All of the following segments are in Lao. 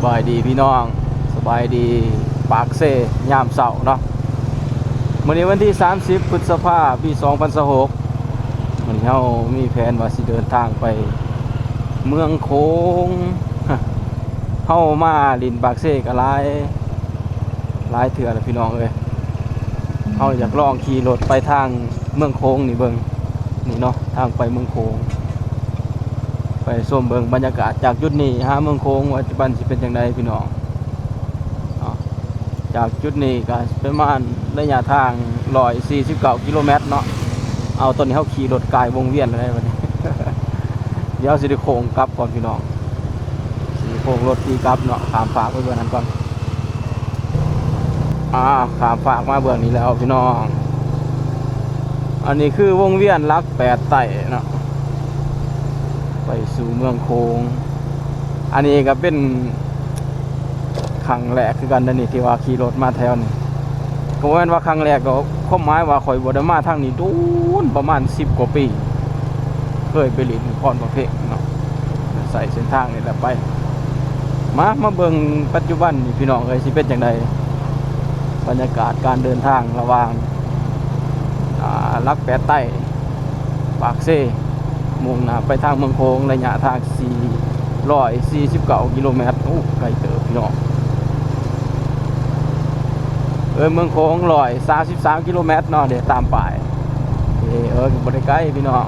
ສະບາຍດີພີ່ນ້ອງ ສະບາຍດີປາກເຊຍາມເຊົ້າເນາະ. ມື້ນີ້ວັນທີສາມສິບ ພຶດສະພາ ປີສອງພັນຊາວຫົກ ມື້ນີ້ເຮົາມີແຜນວ່າຊິເດີນທາງໄປເມືອງໂຂງ. ເຮົາມາຫຼິ້ນປາກເຊກໍຫຼາຍ ຫຼາຍເທື່ອແລ້ວພີ່ນ້ອງເອີຍ. ເຮົາຢາກລອງຂີ່ລົດໄປທາງເມືອງໂຂງນີ້ເບິ່ງ ນີ້ເນາະ ທາງໄປເມືອງໂຂງ. ໄປຊົມເບິ່ງບັນຍາກາດຈາກຈຸດນີ້ຫາເມືອງໂຂງ ປັດຈຸບັນຊິເປັນຈັ່ງໃດພີ່ນ້ອງເນາະ. ຈາກຈຸດນີ້ກໍປະມານໄລຍະທາງຮ້ອຍສີ່ສິບເກົ້າກິໂລແມັດເນາະ. ເອົາ ຕອນນີ້ເຮົາຂີ່ລົດກາຍວົງວຽນແລ້ວໃດບັດນີ້. ດຽວຊິໄດ້ໂຄ້ງກັບກ່ອນພີ່ນ້ອງ ຊິໂຄ້ງລົດຕີກັບເນາະ. ຂ້າມຟາກໄປເບື້ອງນັ້ນກ່ອນ. ອ່າ ຂ້າມຟາກມາເບື້ອງນີ້ແລ້ວພີ່ນ້ອງ. ອັນນີ້ຄືວົງວຽນຫຼັກແປດໃຕ້ເນາະ ໄປສູ່ເມືອງໂຂງ. ອັນນີ້ກໍເປັນຄັ້ງແລກຄືກັນເດ້ນີ້ ທີ່ວ່າຂີ່ລົດມາແຖວນີ້. ກໍບໍ່ແມ່ນວ່າຄັ້ງແລກດອກ ຄວາມໝາຍວ່າຂ້ອຍບໍ່ໄດ້ມາທາງນີ້ດົນ ປະມານສິບກວ່າປີ ເຄີຍໄປຫຼິ້ນນະຄອນພະເພັງເນາະ ໃຊ້ເສັ້ນທາງນີ້ແຫຼະໄປ. ມາ ມາເບິ່ງປັດຈຸບັນນີ້ພີ່ນ້ອງເອີຍ ຊິເປັນຈັ່ງໃດ ບັນຍາກາດການເດີນທາງລະຫວ່າງ ອ່າ ຫຼັກແປດໃຕ້ ປາກເຊ ມຸ່ງໜ້າໄປທາງເມືອງໂຂງ ໄລຍະທາງສີ່ຮ້ອຍສີ່ສິບເກົ້າກິໂລແມັດ. ໂອ້ ໄກເຕີບພີ່ນ້ອງເອີຍ. ເມືອງໂຂງຮ້ອຍສາມສິບສາມກິໂລແມັດເນາະ ເດ ຕາມປ້າຍ. ເອີ ບໍ່ໄດ້ໄກພີ່ນ້ອງ.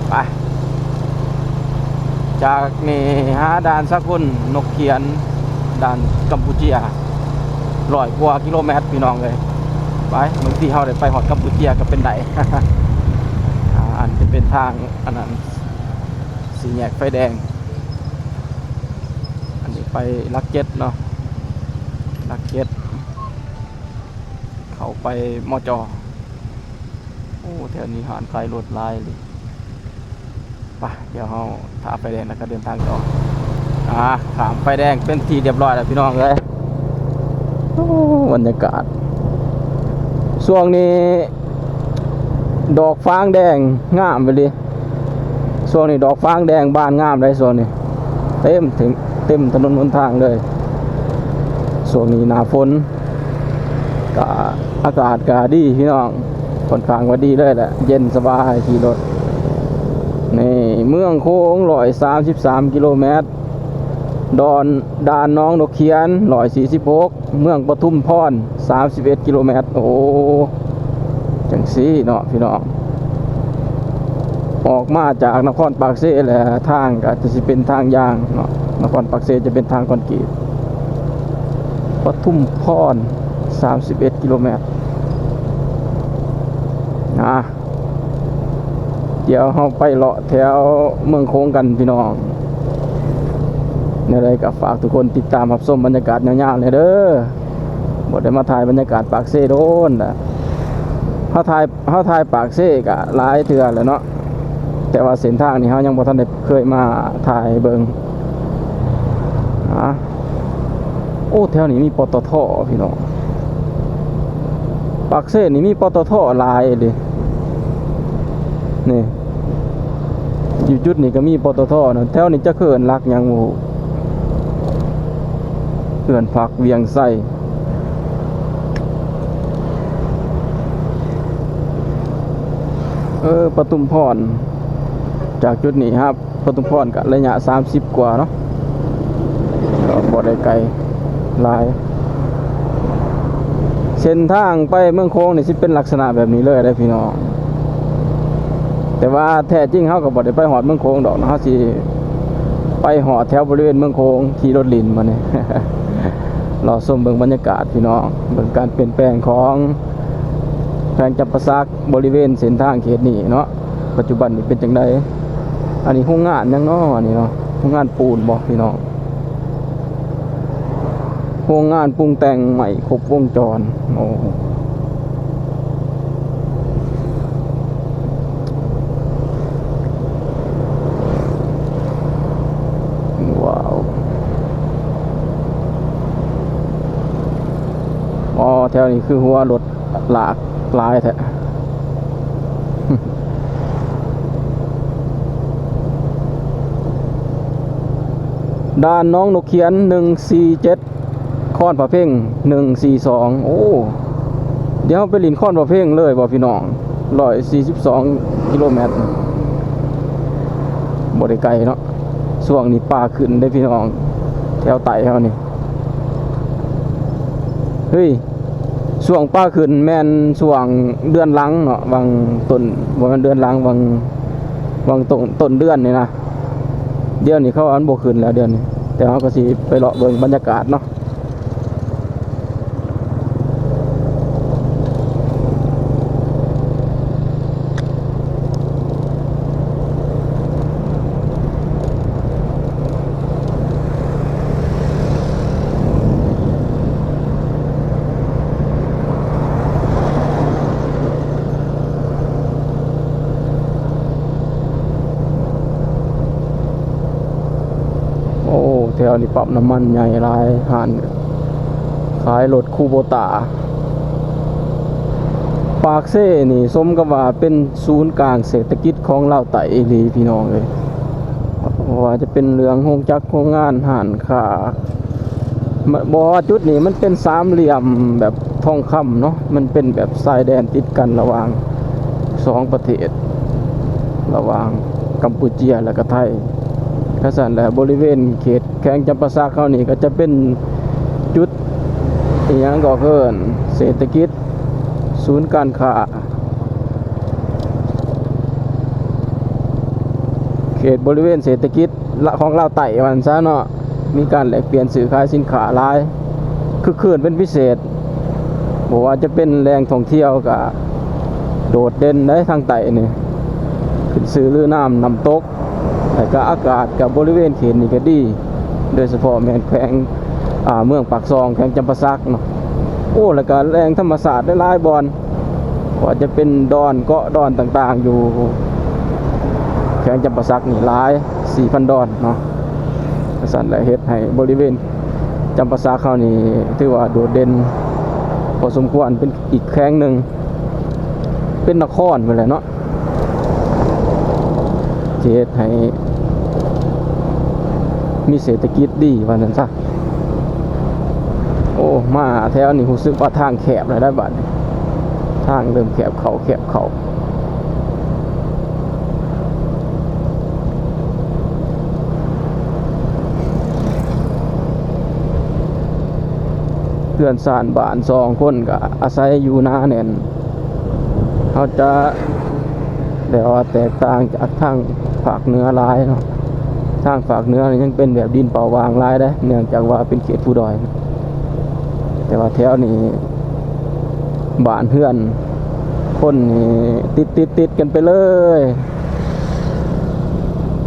ໄປ ຈາກນີ້ຫາດ່ານສາກົນນົກຂຽນ ດ່ານກຳປູເຈຍ ຮ້ອຍກວ່າກິໂລແມັດພີ່ນ້ອງເອີຍ. ໄປ ບາງທີເຮົາໄດ້ໄປຮອດກຳປູເຈຍກໍເປັນໄດ້. ອ່າ ອັນຈະເປັນທາງ ອັນນັ້ນ ສີ່ແຍກໄຟແດງ. ອັນນີ້ໄປຫຼັກເຈັດເນາະ ຫຼັກເຈັດ ເຂົ້າໄປ ມຈ. ໂອ້ ແຖວນີ້ຮ້ານຂາຍລົດຫຼາຍເລີຍ. ໄປ ດຽວເຮົາຖ້າໄຟແດງແລ້ວກໍເດີນທາງຕໍ່. ອ່າ ຂ້າມໄຟແດງເປັນທີ່ຮຽບຮ້ອຍແລ້ວພີ່ນ້ອງເອີຍ. ໂອ້ ບັນຍາກາດ ຊ່ວງນີ້ດອກຟາງແດງງາມອີ່ຫຼີ. ຊ່ວງນີ້ດອກຟາງແດງບານງາມໄດ໋ ຊ່ວງນີ້ເຕັມ ເຕັມ ເຕັມຖະໜົນຫົນທາງເລີຍ. ຊ່ວງນີ້ໜ້າຝົນ ກະອາກາດກະດີພີ່ນ້ອງ ຂ້ອນຂ້າງວ່າດີເລີຍແຫຼະ ເຢັນສະບາຍຂີ່ລົດ. ນີ້ ເມືອງໂຂງຮ້ອຍສາມສິບສາມກິໂລແມັດ ດອນ ດ່ານໜອງນົກຂຽນຮ້ອຍສີ່ສິບຫົກ ເມືອງປະທຸມພອນສາມສິບເອັດກິໂລແມັດ. ໂອ້ ຈັ່ງຊີ້ເນາະພີ່ນ້ອງ ອອກມາຈາກນະຄອນປາກເຊແລ້ວ ທາງກໍຈະຊິເປັນທາງຢ່າງເນາະ ນະຄອນປາກເຊຈະເປັນທາງຄອນກຣີດ. ປະທຸມພອນສາມສິບເອັດກິໂລແມັດ ນະ. ດຽວເຮົາໄປເລາະແຖວເມືອງໂຂງກັນພີ່ນ້ອງ. ແນວໃດກໍຝາກທຸກຄົນຕິດຕາມຮັບຊົມບັນຍາກາດຍາວໆແດ່ເດີ. ບໍ່ໄດ້ມາຖ່າຍບັນຍາກາດປາກເຊດົນລະ. ເຮົາຖ່າຍ ເຮົາຖ່າຍປາກເຊກະຫຼາຍເທື່ອແລ້ວເນາະ ແຕ່ວ່າເສັ້ນທາງນີ້ເຮົາຍັງບໍ່ທັນໄດ້ເຄີຍມາຖ່າຍໃຫ້ເບິ່ງ. ອາ ໂອ້ ແຖວນີ້ມີ ປຕທ ພີ່ນ້ອງ. ປາກເຊນີ້ມີ ປຕທ ຫຼາຍເດ້. ນີ້ ຢູ່ຈຸດນີ້ກໍມີ ປຕທ ນະ. ແຖວນີ້ຈັກເອີ້ນຫຼັກຫຍັງບໍ່ຮູ້ ເຮືອນພັກວຽງໄຊ. ເອີ ປະທຸມພອນ ຈາກຈຸດນີ້ຫາ ປະທຸມພອນກະໄລຍະສາມສິບກວ່າເນາະ ກໍບໍ່ໄດ້ໄກຫຼາຍ. ເສັ້ນທາງໄປເມືອງໂຂງນີ້ຊິເປັນລັກສະນະແບບນີ້ເລີຍເດ້ພີ່ນ້ອງ. ແຕ່ວ່າແທ້ຈິງເຮົາກໍບໍ່ໄດ້ໄປຮອດເມືອງໂຂງດອກເນາະ ເຮົາຊິໄປຮອດແຖວບໍລິເວນເມືອງໂຂງ ຂີ່ລົດຫຼິ້ນມື້ນີ້. ລໍຊົມເບິ່ງບັນຍາກາດພີ່ນ້ອງ ເບິ່ງການປ່ຽນແປງຂອງແຂວງຈຳປາສັກ ບໍລິເວນເສັ້ນທາງເຂດນີ້ເນາະ ປັດຈຸບັນນີ້ເປັນຈັ່ງໃດ. ອັນນີ້ໂຮງງານຫຍັງເນາະ ອັນນີ້ເນາະ ໂຮງງານປູນບໍພີ່ນ້ອງ? ໂຮງງານປຸງແຕ່ງໄມ້ຄົບວົງຈອນ. ໂອ້ ວ້າວ ອໍ ແຖວນີ້ຄືຫົວລົດ ຫຼາກຫຼາຍແທ້. ດ່ານໜອງນົກຂຽນ ໜຶ່ງສີ່ເຈັດ, ຄອນພະເພັງ ໜຶ່ງສີ່ສອງ. ໂອ້ ດຽວເຮົາໄປຫຼິ້ນຄອນພະເພັງເລີຍບໍ່ພີ່ນ້ອງ? ຮ້ອຍສີ່ສິບສອງກິໂລແມັດ ບໍ່ໄດ້ໄກເນາະ. ຊ່ວງນີ້ປາຂຶ້ນເດ້ພີ່ນ້ອງ ແຖວໃຕ້ເຮົານີ້. ເຮີ້ຍ ຊ່ວງປາຂຶ້ນແມ່ນຊ່ວງເດືອນຫຼັງເນາະ, ຫວ່າງຕົ້ນ ບໍ່ແມ່ນເດືອນຫຼັງ ຫວ່າງ ຫວ່າງຕົ້ນ ຕົ້ນເດືອນນີ້ນະ. ດຽວນີ້ເຂົາວ່າມັນບໍ່ຂຶ້ນແລ້ວດຽວນີ້, ແຕ່ເຮົາກໍຊິໄປເລາະເບິ່ງບັນຍາກາດເນາະ. ໂອ້ ແຖວນີ້ປ້ຳນ້ຳມັນໃຫຍ່ຫຼາຍ, ຮ້ານຂາຍລົດຄູໂບຕາ. ປາກເຊນີ້ສົມກັບວ່າເປັນສູນກາງເສດຖະກິດຂອງລາວໃຕ້ອີ່ຫຼີພີ່ນ້ອງເອີຍ. ບໍ່ວ່າຈະເປັນເລື່ອງໂຮງຈັກໂຮງງານ, ຮ້ານຄ້າ, ບໍ່ວ່າຈຸດນີ້ມັນເປັນສາມຫຼ່ຽມແບບທອງຄຳເນາະ, ມັນເປັນແບບຊາຍແດນຕິດກັນລະຫວ່າງສອງປະເທດ ລະຫວ່າງກຳປູເຈຍ ແລະກະໄທ. ຄັນຊັ້ນແລ້ວ ບໍລິເວນເຂດແຂວງຈຳປາສັກເຮົານີ້ກໍຈະເປັນຈຸດ ອີ່ຫຍັງກໍເອີ້ນ ເສດຖະກິດ, ສູນການຄ້າ, ເຂດບໍລິເວນເສດຖະກິດ ລະ ຂອງລາວໃຕ້ວ່າຊັ້ນຊະເນາະ, ມີການແລກປ່ຽນຊື້ຂາຍສິນຄ້າຫຼາຍ, ຄຶກຄື້ນເປັນພິເສດ. ບໍ່ວ່າຈະເປັນແຫຼ່ງທ່ອງທ່ຽວກໍໂດດເດັ່ນເດ້ທາງໃຕ້ນີ້, ຂຶ້ນຊື່ລືນາມນ້ຳຕົກ, ແລ້ວກໍອາກາດກັບບໍລິເວນເຂດນີ້ກໍດີ, ໂດຍສະເພາະແມ່ນແຂວງ ອ່າ ເມືອງປາກຊ່ອງ ແຂວງຈຳປາສັກເນາະ. ໂອ້ ແລ້ວກໍແຫຼ່ງທຳມະຊາດຫຼາຍໆບ່ອນ, ບໍ່ວ່າຈະເປັນດອນເກາະດອນຕ່າງໆ ຢູ່ແຂວງຈຳປາສັກນີ້ຫຼາຍ ສີ່ພັນດອນເນາະ. ຈັ່ງຊັ້ນແຫຼະ ເຮັດໃຫ້ບໍລິເວນຈຳປາສັກເຮົານີ້ຖືວ່າໂດດເດັ່ນພໍສົມຄວນ, ເປັນອີກແຂວງໜຶ່ງ ເປັນນະຄອນພຸ້ນແຫຼະເນາະ. ທີ່ເຮັດໃຫ້ມີເສດຖະກິດດີວ່າຊັ້ນຊະ. ໂອ້ ມາແຖວນີ້ຮູ້ສຶກວ່າທາງແຄບແລ້ວໄດ໋ບັດນີ້, ທາງເລີ່ມແຄບເຂົ້າ ແຄບເຂົ້າ. ເຮືອນຊານບ້ານສອງຄົນກໍອາໄສຢູ່ໜາແໜ້ນ. ເຮົາຈະ ແຕ່ວ່າແຕກຕ່າງຈາກທາງພາກເໜືອຫຼາຍເນາະ, ທາງພາກເໜືອນີ້ຍັງເປັນແບບດິນເປົ່າຫວ່າງຫຼາຍເດ້ ເນື່ອງຈາກວ່າເປັນເຂດພູດອຍ. ແຕ່ວ່າແຖວນີ້ບ້ານເຮືອນຄົນນີ້ຕິດໆກັນໄປເລີຍ,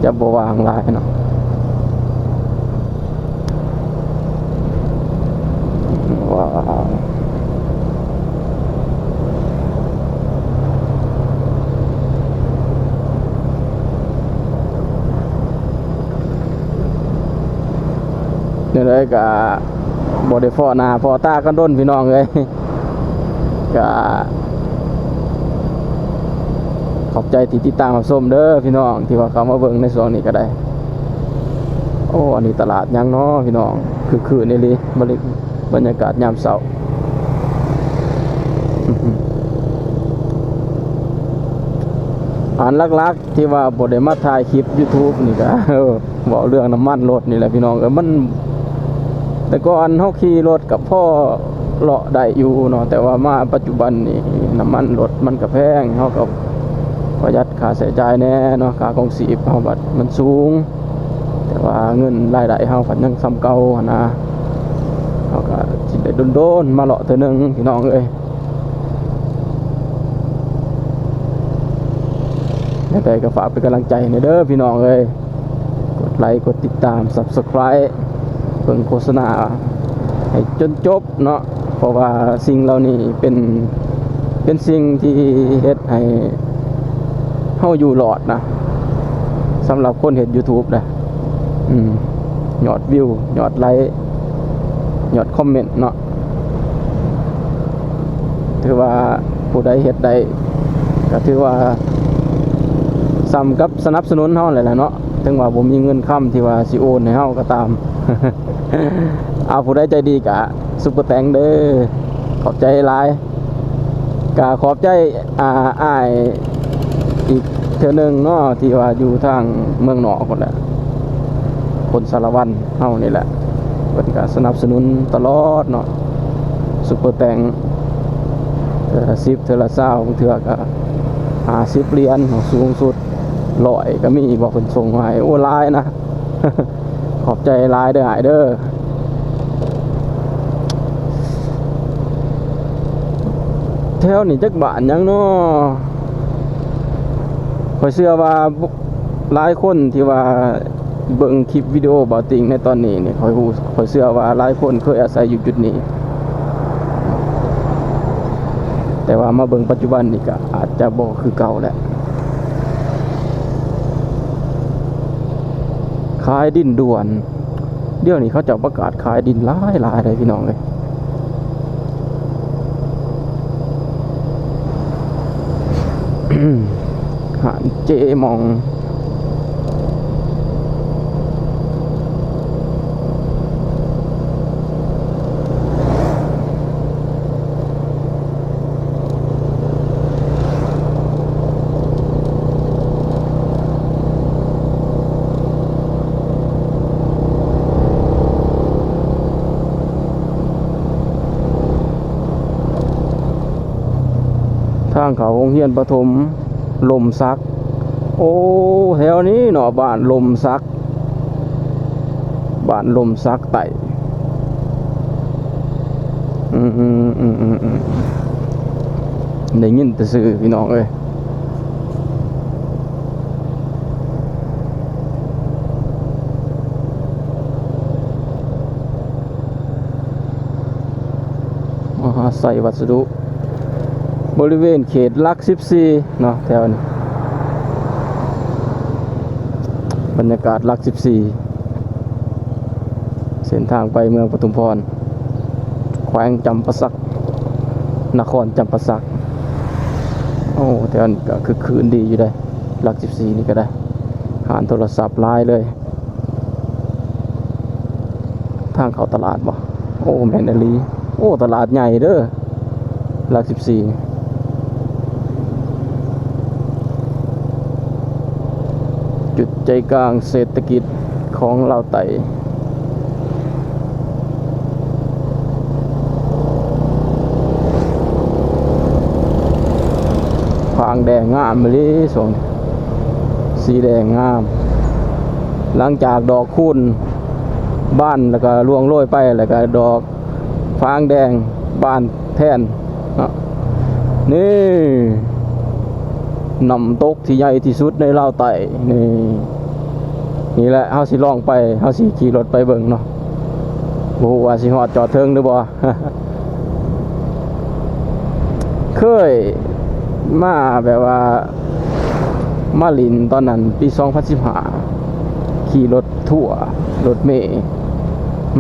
ຈະບໍ່ຫວ່າງຫຼາຍເນາະ. ວ້າວ ແນວໃດກະບໍ່ໄດ້ພໍ້ໜ້າພໍ້ຕາກັນດົນ ພີ່ນ້ອງເອີຍ. ກະຂອບໃຈທີ່ຕິດຕາມຮັບຊົມເດີພີ່ນ້ອງ ທີ່ວ່າເຂົ້າມາເບິ່ງໃນຊ່ວງນີ້ກໍໄດ້. ໂອ້ ອັນນີ້ຕະຫຼາດຫຍັງເນາະພີ່ນ້ອງ, ຄຶກຄື້ນອີ່ຫຼີ ບັນຍາກາດຍາມເຊົ້າ. ອັນຫຼັກໆທີ່ວ່າບໍ່ໄດ້ມາຖ່າຍຄລິບຢູທູບນີ້ກະ ເວົ້າເລື່ອງນ້ຳມັນລົດນີ້ແຫຼະພີ່ນ້ອງເອີຍ. ມັນ ແຕ່ກ່ອນເຮົາຂີ່ລົດກໍພໍເລາະໄດ້ຢູ່ເນາະ, ແຕ່ວ່າມາປັດຈຸບັນນີ້ນ້ຳມັນລົດມັນກໍແພງ, ເຮົາກໍປະຢັດຄ່າໃຊ້ຈ່າຍແດ່ເນາະ, ຄ່າຄອງຊີບເຮົາບັດມັນສູງ, ແຕ່ວ່າເງິນລາຍໄດ້ເຮົາພັດຍັງສ່ຳເກົ່າຫັ້ນນະ. ເຮົາກໍຊິໄດ້ດົນໆມາເລາະເທື່ອໜຶ່ງພີ່ນ້ອງເອີຍ. ແນວໃດກໍຝາກເປັນກຳລັງໃຈໃຫ້ແດ່ເດີພີ່ນ້ອງເອີຍ. ກົດໄລ ກົດຕິດຕາມ Subscribe ເບິ່ງໂຄສະນາໃຫ້ຈົນຈົບເນາະ, ເພາະວ່າສິ່ງເຫຼົ່ານີ້ເປັນ ເປັນສິ່ງທີ່ເຮັດໃຫ້ເຮົາຢູ່ລອດນະ, ສຳລັບຄົນເຮັດຢູທູບນະ. ອືມ ຍອດວິວ ຍອດໄລ ຍອດຄອມເມັນເນາະ. ຖືວ່າຜູ້ໃດເຮັດໄດ້ ກໍຖືວ່າສ່ຳກັບສະໜັບສະໜູນເຮົາແຫຼະເນາະ. ເຖິງວ່າບໍ່ມີເງິນຄຳທີ່ວ່າຊິໂອນໃຫ້ເຮົາກໍຕາມ. ເອົາ ຜູ້ໃດໃຈດີກະຊຸບເປີແຕັງເດີ ຂອບໃຈຫຼາຍ. ກະຂອບໃຈ ອ່າ ອ້າຍອີກເທື່ອໜຶ່ງເນາະ ທີ່ວ່າຢູ່ທາງເມືອງນອກພຸ້ນແຫຼະ ຄົນສາລະວັນເຮົານີ້ແຫຼະ ເພິ່ນກະສະໜັບສະໜູນຕະຫຼອດເນາະ ຊຸບເປີແຕັງ ເທື່ອລະສິບ ເທື່ອລະຊາວ ບາງເທື່ອກະຫ້າສິບຫຼຽນເນາະ ສູງສຸດຮ້ອຍກະມີ ບອກເພິ່ນສົ່ງໃຫ້ ໂອ້ ຫຼາຍນະ. ຂອບໃຈຫຼາຍເດີອ້າຍເດີ. ແຖວນີ້ຈັກບ້ານຫຍັງເນາະ? ຂ້ອຍເຊື່ອວ່າຫຼາຍຄົນທີ່ວ່າເບິ່ງຄລິບວິດີໂອບ່າວຕິງໃນຕອນນີ້ນີ້ ຂ້ອຍຮູ້ ຂ້ອຍເຊື່ອວ່າຫຼາຍຄົນເຄີຍອາໄສຢູ່ຈຸດນີ້ ແຕ່ວ່າມາເບິ່ງປັດຈຸບັນນີ້ກະອາດຈະບໍ່ຄືເກົ່າແຫຼະ. ຂາຍດິນດ່ວນ ດຽວນີ້ເຂົາເຈົ້າປະກາດຂາຍດິນຫຼາຍໆເລີຍພີ່ນ້ອງເອີຍ. ຮ້ານເຈໝ່ອງ. ທາງເຂົ້າໂຮງຮຽນປະຖົມລົມສັກ. ໂອ້ ແຖວນີ້ເນາະ ບ້ານລົມສັກ ບ້ານລົມສັກໃຕ້. ອືມ ໄດ້ຍິນແຕ່ຊື່ພີ່ນ້ອງເອີຍ. ມະຫາໄຊວັດສະດຸ ບໍລິເວນເຂດຫຼັກສິບສີ່ເນາະ ແຖວນີ້ ບັນຍາກາດຫຼັກສິບສີ່ ເສັ້ນທາງໄປເມືອງປະທຸມພອນ ແຂວງຈຳປາສັກ ນະຄອນຈຳປາສັກ. ໂອ້ ແຖວນີ້ກະຄຶກຄື້ນດີຢູ່ເດ້ ຫຼັກສິບສີ່ນີ້ກະໄດ້ ຮ້ານໂທລະສັບຫຼາຍເລີຍ. ທາງເຂົ້າຕະຫຼາດບໍ່? ໂອ້ ແມ່ນອີ່ຫຼີ. ໂອ້ ຕະຫຼາດໃຫຍ່ເດີ ຫຼັກສິບສີ່. ຈຸດໃຈກາງເສດຖະກິດຂອງລາວໃຕ້. ຟາງແດງງາມອີ່ຫຼີ ຊ່ວງນີ້ ສີແດງງາມ. ຫຼັງຈາກດອກຄູນບານ ແລ້ວກະລ່ວງໂລຍໄປ ແລ້ວກະດອກຟາງແດງບານແທນເນາະ. ນີ້ ນ້ຳຕົກທີ່ໃຫຍ່ທີ່ສຸດໃນລາວໃຕ້ນີ້. ນີ້ແຫຼະ ເຮົາຊິລອງໄປ ເຮົາຊິຂີ່ລົດໄປເບິ່ງເນາະ ບໍ່ຮູ້ວ່າຊິຮອດຈອດເຖິງຫຼືບໍ່. ເຄີຍມາແບບວ່າມາຫຼິ້ນຕອນນັ້ນປີສອງພັນສິບຫ້າ ຂີ່ລົດທົວ ລົດເມ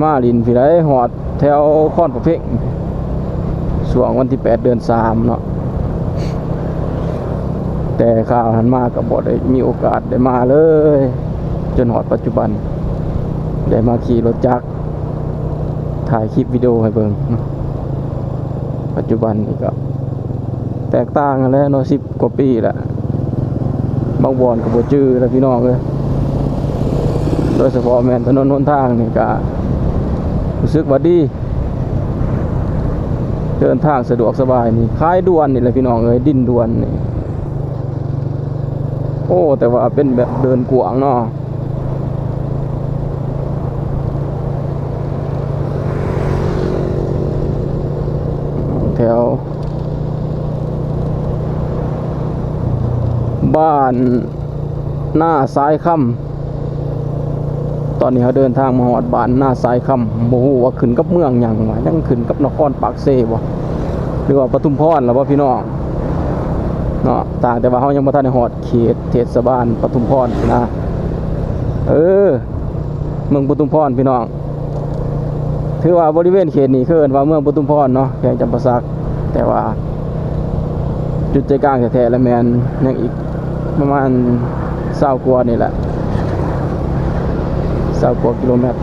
ມາຫຼິ້ນພີ້ໃດ ຮອດແຖວຄອນພະເພັງ ຊ່ວງວັນທີແປດເດືອນສາມເນາະ ແຕ່ຄາວຫັ້ນມາກໍບໍ່ໄດ້ມີໂອກາດໄດ້ມາເລີຍ ຈົນຮອດປັດຈຸບັນ ໄດ້ມາຂີ່ລົດຈັກ ຖ່າຍຄລິບວິດີໂອໃຫ້ເບິ່ງເນາະ. ປັດຈຸບັນນີ້ກໍແຕກຕ່າງກັນແລ້ວເນາະ ສິບກວ່າປີແລ້ວ ບາງບ່ອນກໍບໍ່ຈື່ແລ້ວພີ່ນ້ອງເອີຍ. ໂດຍສະເພາະແມ່ນຖະໜົນຫົນທາງນີ້ກໍຮູ້ສຶກວ່າດີ ເດີນທາງສະດວກສະບາຍ. ນີ້ ຂາຍດ່ວນນີ້ແຫຼະພີ່ນ້ອງເອີຍ ດິນດ່ວນນີ້. ໂອ້ ແຕ່ວ່າເປັນແບບເດີ່ນກວ້າງເນາະ ແຖວບ້ານນາຊາຍຄຳ. ຕອນນີ້ເຮົາເດີນທາງມາຮອດບ້ານນາຊາຍຄຳ ບໍ່ຮູ້ວ່າຂຶ້ນກັບເມືອງຫຍັງວະ ຍັງຂຶ້ນກັບນະຄອນປາກເຊບໍ່ ຫຼືວ່າປະທຸມພອນລະບໍ່ພີ່ນ້ອງເນາະ. ຕ່າງແຕ່ວ່າເຮົາຍັງບໍ່ທັນໄດ້ຮອດເຂດເທດສະບານປະທຸມພອນນະ ເອີ ເມືອງປະທຸມພອນພີ່ນ້ອງ. ຖືວ່າບໍລິເວນເຂດນີ້ເຂົາເອີ້ນວ່າເມືອງປະທຸມພອນເນາະ ແຂວງຈຳປາສັກ ແຕ່ວ່າຈຸດໃຈກາງແທ້ໆລະແມ່ນຍັງອີກປະມານຊາວກວ່ານີ້ແຫຼະ ຊາວກວ່າກິໂລແມັດ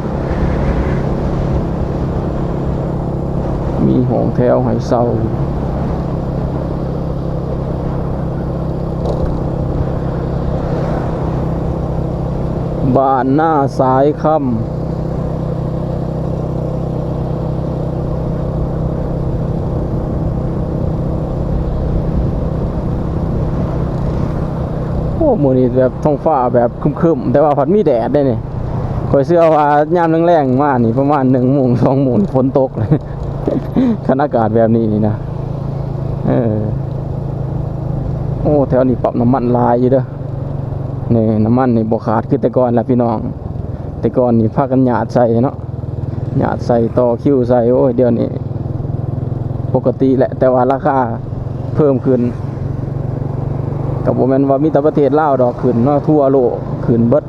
ມີຫ້ອງແຖວໃຫ້ເຊົ່າ. ບ້ານນາສາຍຄຳ. ໂອ້ ມື້ນີ້ແບບທ້ອງຟ້າແບບຄຶ້ມໆ ແຕ່ວ່າພັດມີແດດເດ້ນີ້. ຂ້ອຍເຊື່ອວ່າຍາມແລງໆມານີ້ ປະມານໜຶ່ງໂມງ ສອງໂມງ ຝົນຕົກ ຄັນອາກາດແບບນີ້ນີ້ນະ. ເອີ ໂອ້ ແຖວນີ້ປ້ຳນ້ຳມັນຫຼາຍຢູ່ເດີ. ນີ້ ນ້ຳມັນນີ້ບໍ່ຂາດຄືແຕ່ກ່ອນລະພີ່ນ້ອງ. ແຕ່ກ່ອນນີ້ພາກັນຫຍາດໃສ່ເນາະ ຫຍາດໃສ່ ຕໍ່ຄິວໃສ່. ໂອ້ຍ ດຽວນີ້ປົກກະຕິແຫຼະ ແຕ່ວ່າລາຄາເພີ່ມຂຶ້ນ. ກໍບໍ່ແມ່ນວ່າມີແຕ່ປະເທດລາວດອກຂຶ້ນເນາະ ທົ່ວໂລກຂຶ້ນເບິດ.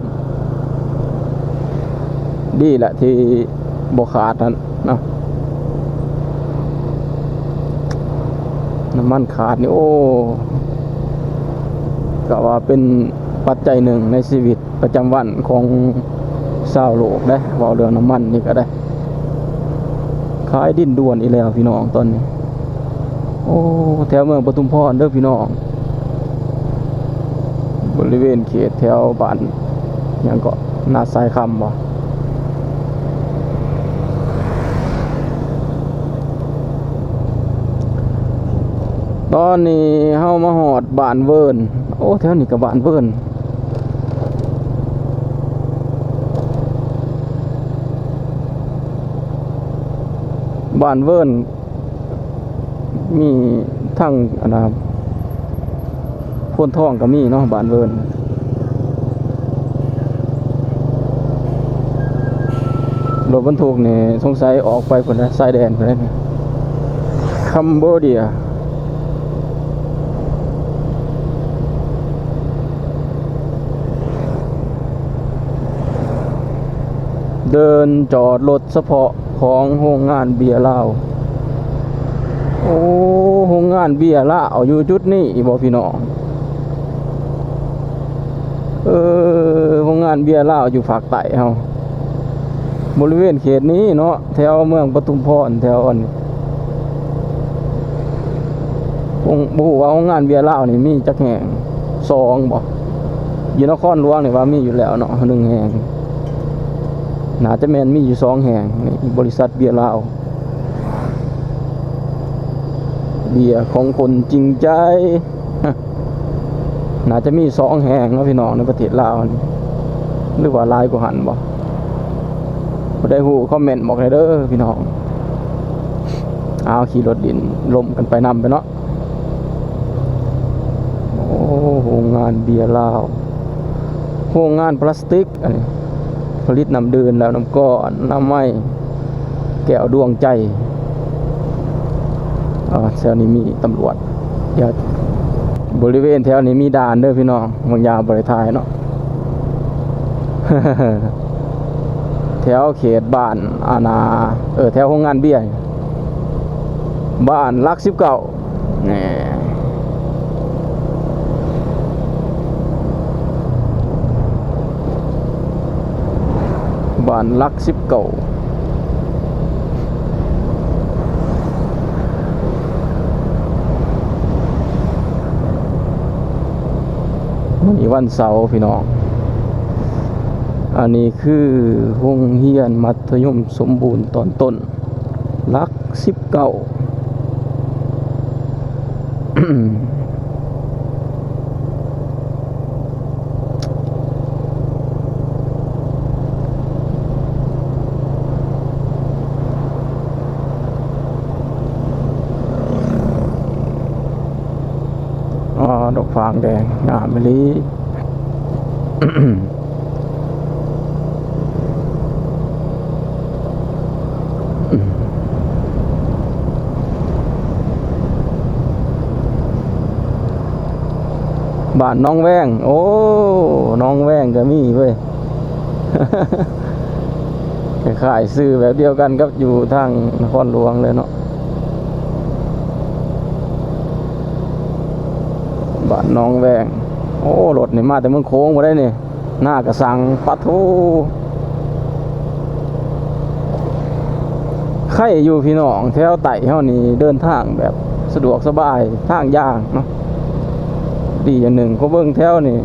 ດີແຫຼະທີ່ບໍ່ຂາດຫັ້ນເນາະ. ນ້ຳມັນຂາດນີ້ ໂອ້ ກໍວ່າເປັນປັດໄຈໜຶ່ງໃນຊີວິດປະຈຳວັນຂອງຊາວໂລກເດ້. ເວົ້າເລື່ອງນ້ຳມັນນີ້ກໍໄດ້ ຂາຍດິນດ່ວນອີກແລ້ວພີ່ນ້ອງຕອນນີ້. ໂອ້ ແຖວເມືອງປະທຸມພອນເດີພີ່ນ້ອງ ບໍລິເວນເຂດແຖວບ້ານຫຍັງເກາະ ນາຊາຍຄຳບໍ. ຕອນນີ້ເຮົາມາຮອດບ້ານເວີນ. ໂອ້ ແຖວນີ້ກໍບ້ານເວີນ ບ້ານເວີນ. ມີທັງອັນນະ ໂພນທອງກໍມີເນາະ ບ້ານເວີນ. ລົດບັນທຸກນີ້ສົງໄສອອກໄປພຸ້ນລະ ຊາຍແດນພຸ້ນລະ ຄັມໂບເດຍ. ເດີ່ນຈອດລົດສະເພາະຂອງໂຮງງານເບຍລາວ. ໂອ້ ໂຮງງານເບຍລາວຢູ່ຈຸດນີ້ບໍພີ່ນ້ອງ? ເອີ ໂຮງງານເບຍລາວຢູ່ພາກໃຕ້ເຮົາ ບໍລິເວນເຂດນີ້ເນາະ ແຖວເມືອງປະທຸມພອນ ແຖວອັນ ບໍ່ຮູ້ວ່າໂຮງງານເບຍລາວນີ້ມີຈັກແຫ່ງ? ສອງບໍ? ຢູ່ນະຄອນຫຼວງນີ້ວ່າມີຢູ່ແລ້ວເນາະ ໜຶ່ງແຫ່ງ. ໜ້າຈະແມ່ນມີຢູ່ສອງແຫ່ງ ນີ້ ບໍລິສັດເບຍລາວ ເບຍຂອງຄົນຈິງໃຈ. ໜ້າຈະມີສອງແຫ່ງເນາະພີ່ນ້ອງ ໃນປະເທດລາວນີ້ ຫຼືວ່າຫຼາຍກວ່າຫັ້ນບໍ່? ຜູ້ໃດຮູ້ຄອມເມັນບອກແດ່ເດີພີ່ນ້ອງ. ເອົາ ຂີ່ລົດດິນລົມກັນໄປນຳໄປເນາະ. ໂອ້ ໂຮງງານເບຍລາວ ໂຮງງານພລາສຕິກ ອັນນີ້ ຜະລິດນ້ຳດື່ມແລ້ວ ນ້ຳກ້ອນ ອະນາໄມ ແກ້ວດວງໃຈ. ອ່າ ແຖວນີ້ມີຕຳຫຼວດ ດຽວ ບໍລິເວນແຖວນີ້ມີດ່ານເດີພີ່ນ້ອງ ບາງຢ່າງບໍ່ໄດ້ຖ່າຍເນາະ. ແຖວເຂດບ້ານ ອັນນາ ເອີ ແຖວໂຮງງານເບຍ ບ້ານຫຼັກສິບເກົ້າ. ແນ່ ບ້ານຫຼັກສິບເກົ້າ ມື້ນີ້ວັນເສົາພີ່ນ້ອງ. ອັນນີ້ຄືໂຮງຮຽນມັດທະຍົມສົມບູນຕອນຕົ້ນ ຫຼັກສິບເກົ້າ. ອໍ ດອກຟາງແດງ ງາມອີ່ຫຼີ. ບ້ານໜອງແວງ ໂອ້ ໜອງແວງກໍມີເວີຍ. ຄ້າຍໆຊື່ແບບດຽວກັນກັບຢູ່ທາງນະຄອນຫຼວງເລີຍເນາະ. ບ້ານໜອງແວງ ໂອ້ ລົດນີ້ມາແຕ່ເມືອງໂຂງພຸ້ນໃດ໋ນີ້. ນາກະສັງ ປະໂທ ໄຄຢູ່ພີ່ນ້ອງ ແຖວໃຕ້ເຮົານີ້ເດີນທາງແບບສະດວກສະບາຍ ທາງຢ່າງເນາະ. ດີຢ່າງໜຶ່ງ ກໍເບິ່ງແຖວນີ້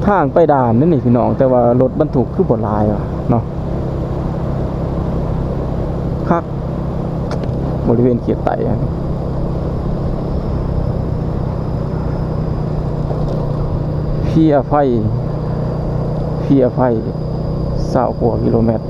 ທາງໄປດ່ານນີ້ພີ່ນ້ອງ ແຕ່ວ່າລົດບັນທຸກຄືບໍ່ຫຼາຍວະເນາະ. ຄັກ ບໍລິເວນເຂດໃຕ້ຫັ້ນ ເພຍໄຟ ເພຍໄຟ ຊາວກວ່າກິໂລແມັດ.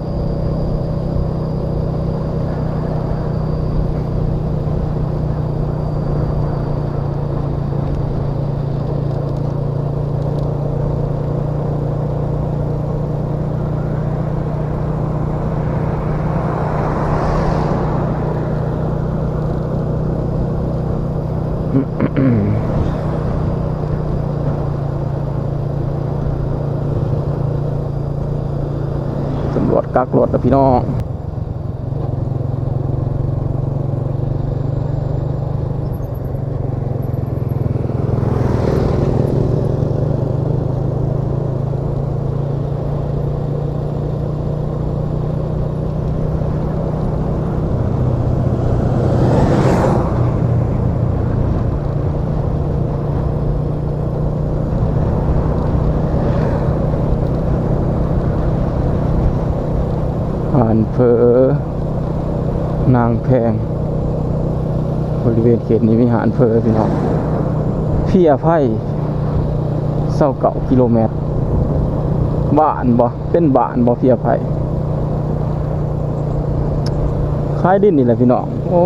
ຕຳຫຼວດກັກລົດລະພີ່ນ້ອງ. ຮ້ານເຝີ ນາງແພງ ບໍລິເວນເຂດນີ້ມີຮ້ານເຝີພີ່ນ້ອງ. ເພຍໄຟ ຊາວເກົ້າກິໂລແມັດ. ບ້ານບໍ່? ເປັນບ້ານບໍ່ ເພຍໄຟ? ຂາຍດິນນີ້ແຫຼະພີ່ນ້ອງ. ໂອ້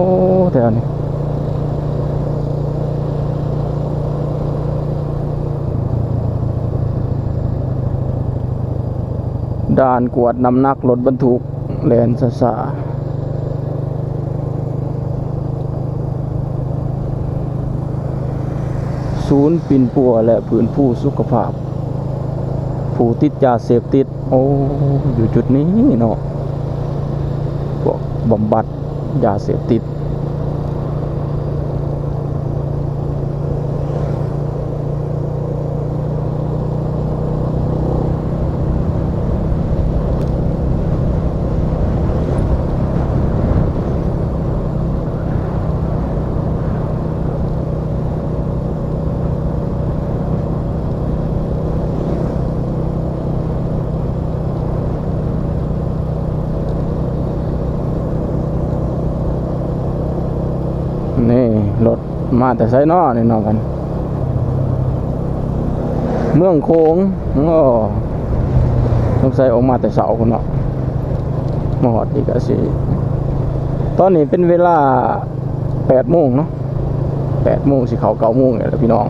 ແຖວນີ້ ດ່ານກວດນ້ຳໜັກລົດບັນທຸກ ແລ່ນຊ້າໆ. ສູນປິ່ນປົວ ແລະ ຟື້ນຟູສຸຂະພາບຜູ້ຕິດຢາເສບຕິດ. ໂອ້ ຢູ່ຈຸດນີ້ເນາະ ພວກບຳບັດຢາເສບຕິດ. ນີ້ລົດ ມາແຕ່ໃສເນາະນີ້ເນາະ ເມືອງໂຂງ. ໂອ້ ສົງໄສອອກມາແຕ່ເຊົ້າພຸ້ນເນາະ ມາຮອດນີ້ກະຊິ ຕອນນີ້ເປັນເວລາແປດໂມງເນາະ ແປດໂມງ ຊິເຂົ້າເກົ້າໂມງນີ້ແຫຼະພີ່ນ້ອງ.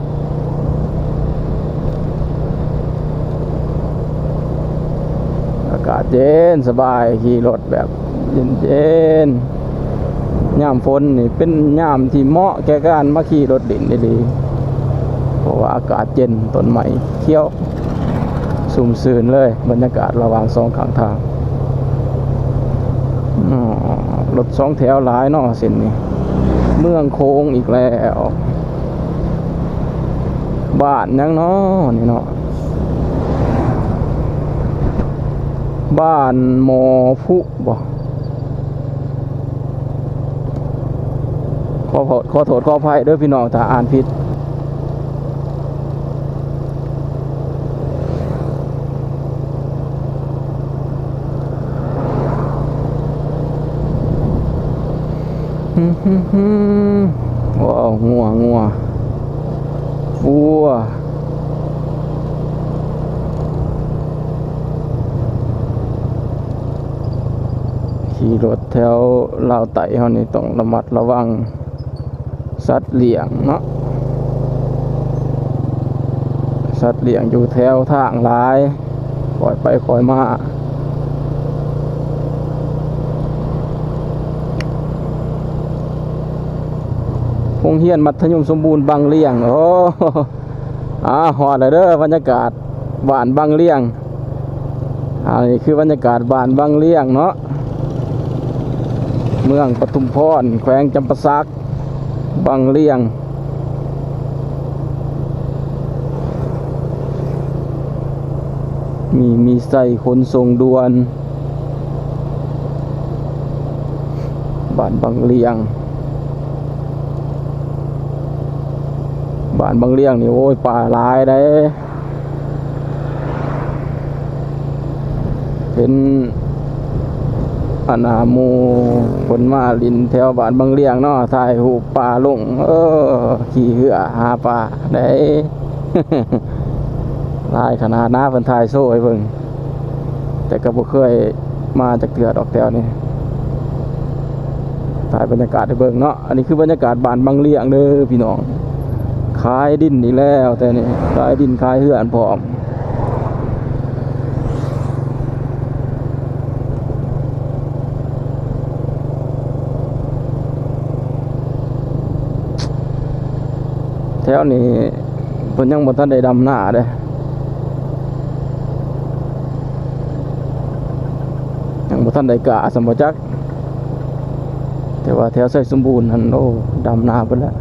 ອາກາດເຢັນສະບາຍ ຂີ່ລົດແບບເຢັນໆ. ຍາມຝົນນີ້ເປັນຍາມທີ່ເໝາະແກ່ການມາຂີ່ລົດຫຼິ້ນອີ່ຫຼີ ເພາະວ່າອາກາດເຢັນ ຕົ້ນໄມ້ຂຽວຊຸ່ມຊື່ນເລີຍ ບັນຍາກາດລະຫວ່າງສອງຂ້າງທາງ. ອໍ ລົດສອງແຖວຫຼາຍເນາະເສັ້ນນີ້. ເມືອງໂຂງອີກແລ້ວ. ບ້ານຫຍັງເນາະນີ້ເນາະ? ບ້ານໝໍຜຸບໍ? ຂໍໂທດ ຂໍໂທດ ຂໍອະໄພເດີພີ່ນ້ອງ ຖ້າອ່ານຜິດ. ວ້າວ ງົວ ງົວ ວັວ. ຂີ່ລົດແຖວລາວໃຕ້ເຮົານີ້ຕ້ອງລະມັດລະວັງ ສັດລ້ຽງເນາະ ສັດລ້ຽງຢູ່ແຖວທາງຫຼາຍ ຄ່ອຍໄປຄ່ອຍມາ. ໂຮງຮຽນມັດທະຍົມສົມບູນບັງລ້ຽງ. ໂອ້ ອາ ຮອດແລ້ວເດີ ບັນຍາກາດ ບ້ານບັງລ້ຽງ. ອັນນີ້ຄືບັນຍາກາດບ້ານບັງລ້ຽງເນາະ ເມືອງປະທຸມພອນ ແຂວງຈຳປາສັກ ບັງລ້ຽງ. ມີ ມີໄຊຂົນສົ່ງດ່ວນ. ບ້ານບັງລຽງ ບ້ານບັງລຽງນີ້ ໂອ້ຍ ປາຫຼາຍເດ້. ເຫັນອັນນ່າ ໝູ່ເພິ່ນມາຫຼິ້ນແຖວບ້ານບັງລຽງເນາະ ຖ່າຍຮູບປາລົງ ເອີ ຂີ່ເຮືອຫາປາໄດ້ ຫຼາຍຂະໜາດນະ ເພິ່ນຖ່າຍໂຊໃຫ້ເບິ່ງ ແຕ່ກໍບໍ່ເຄີຍມາຈັກເທື່ອດອກແຖວນີ້. ຖ່າຍບັນຍາກາດໃຫ້ເບິ່ງເນາະ. ອັນນີ້ຄືບັນຍາກາດບ້ານບັງລຽງເດີພີ່ນ້ອງ. ຂາຍດິນອີກແລ້ວ ແຖວນີ້ຂາຍດິນຂາຍເຮືອນພ້ອມ. ແຖວນີ້ເພິ່ນຍັງບໍ່ທັນໄດ້ດຳນາເດ້. ຍັງບໍ່ທັນໄດ້ກ້າຊ້ຳບໍ່ຈັກ ແຕ່ວ່າແຖວໄຊສົມບູນຫັ້ນ ໂອ້ ດຳນາເບິດແລ້ວ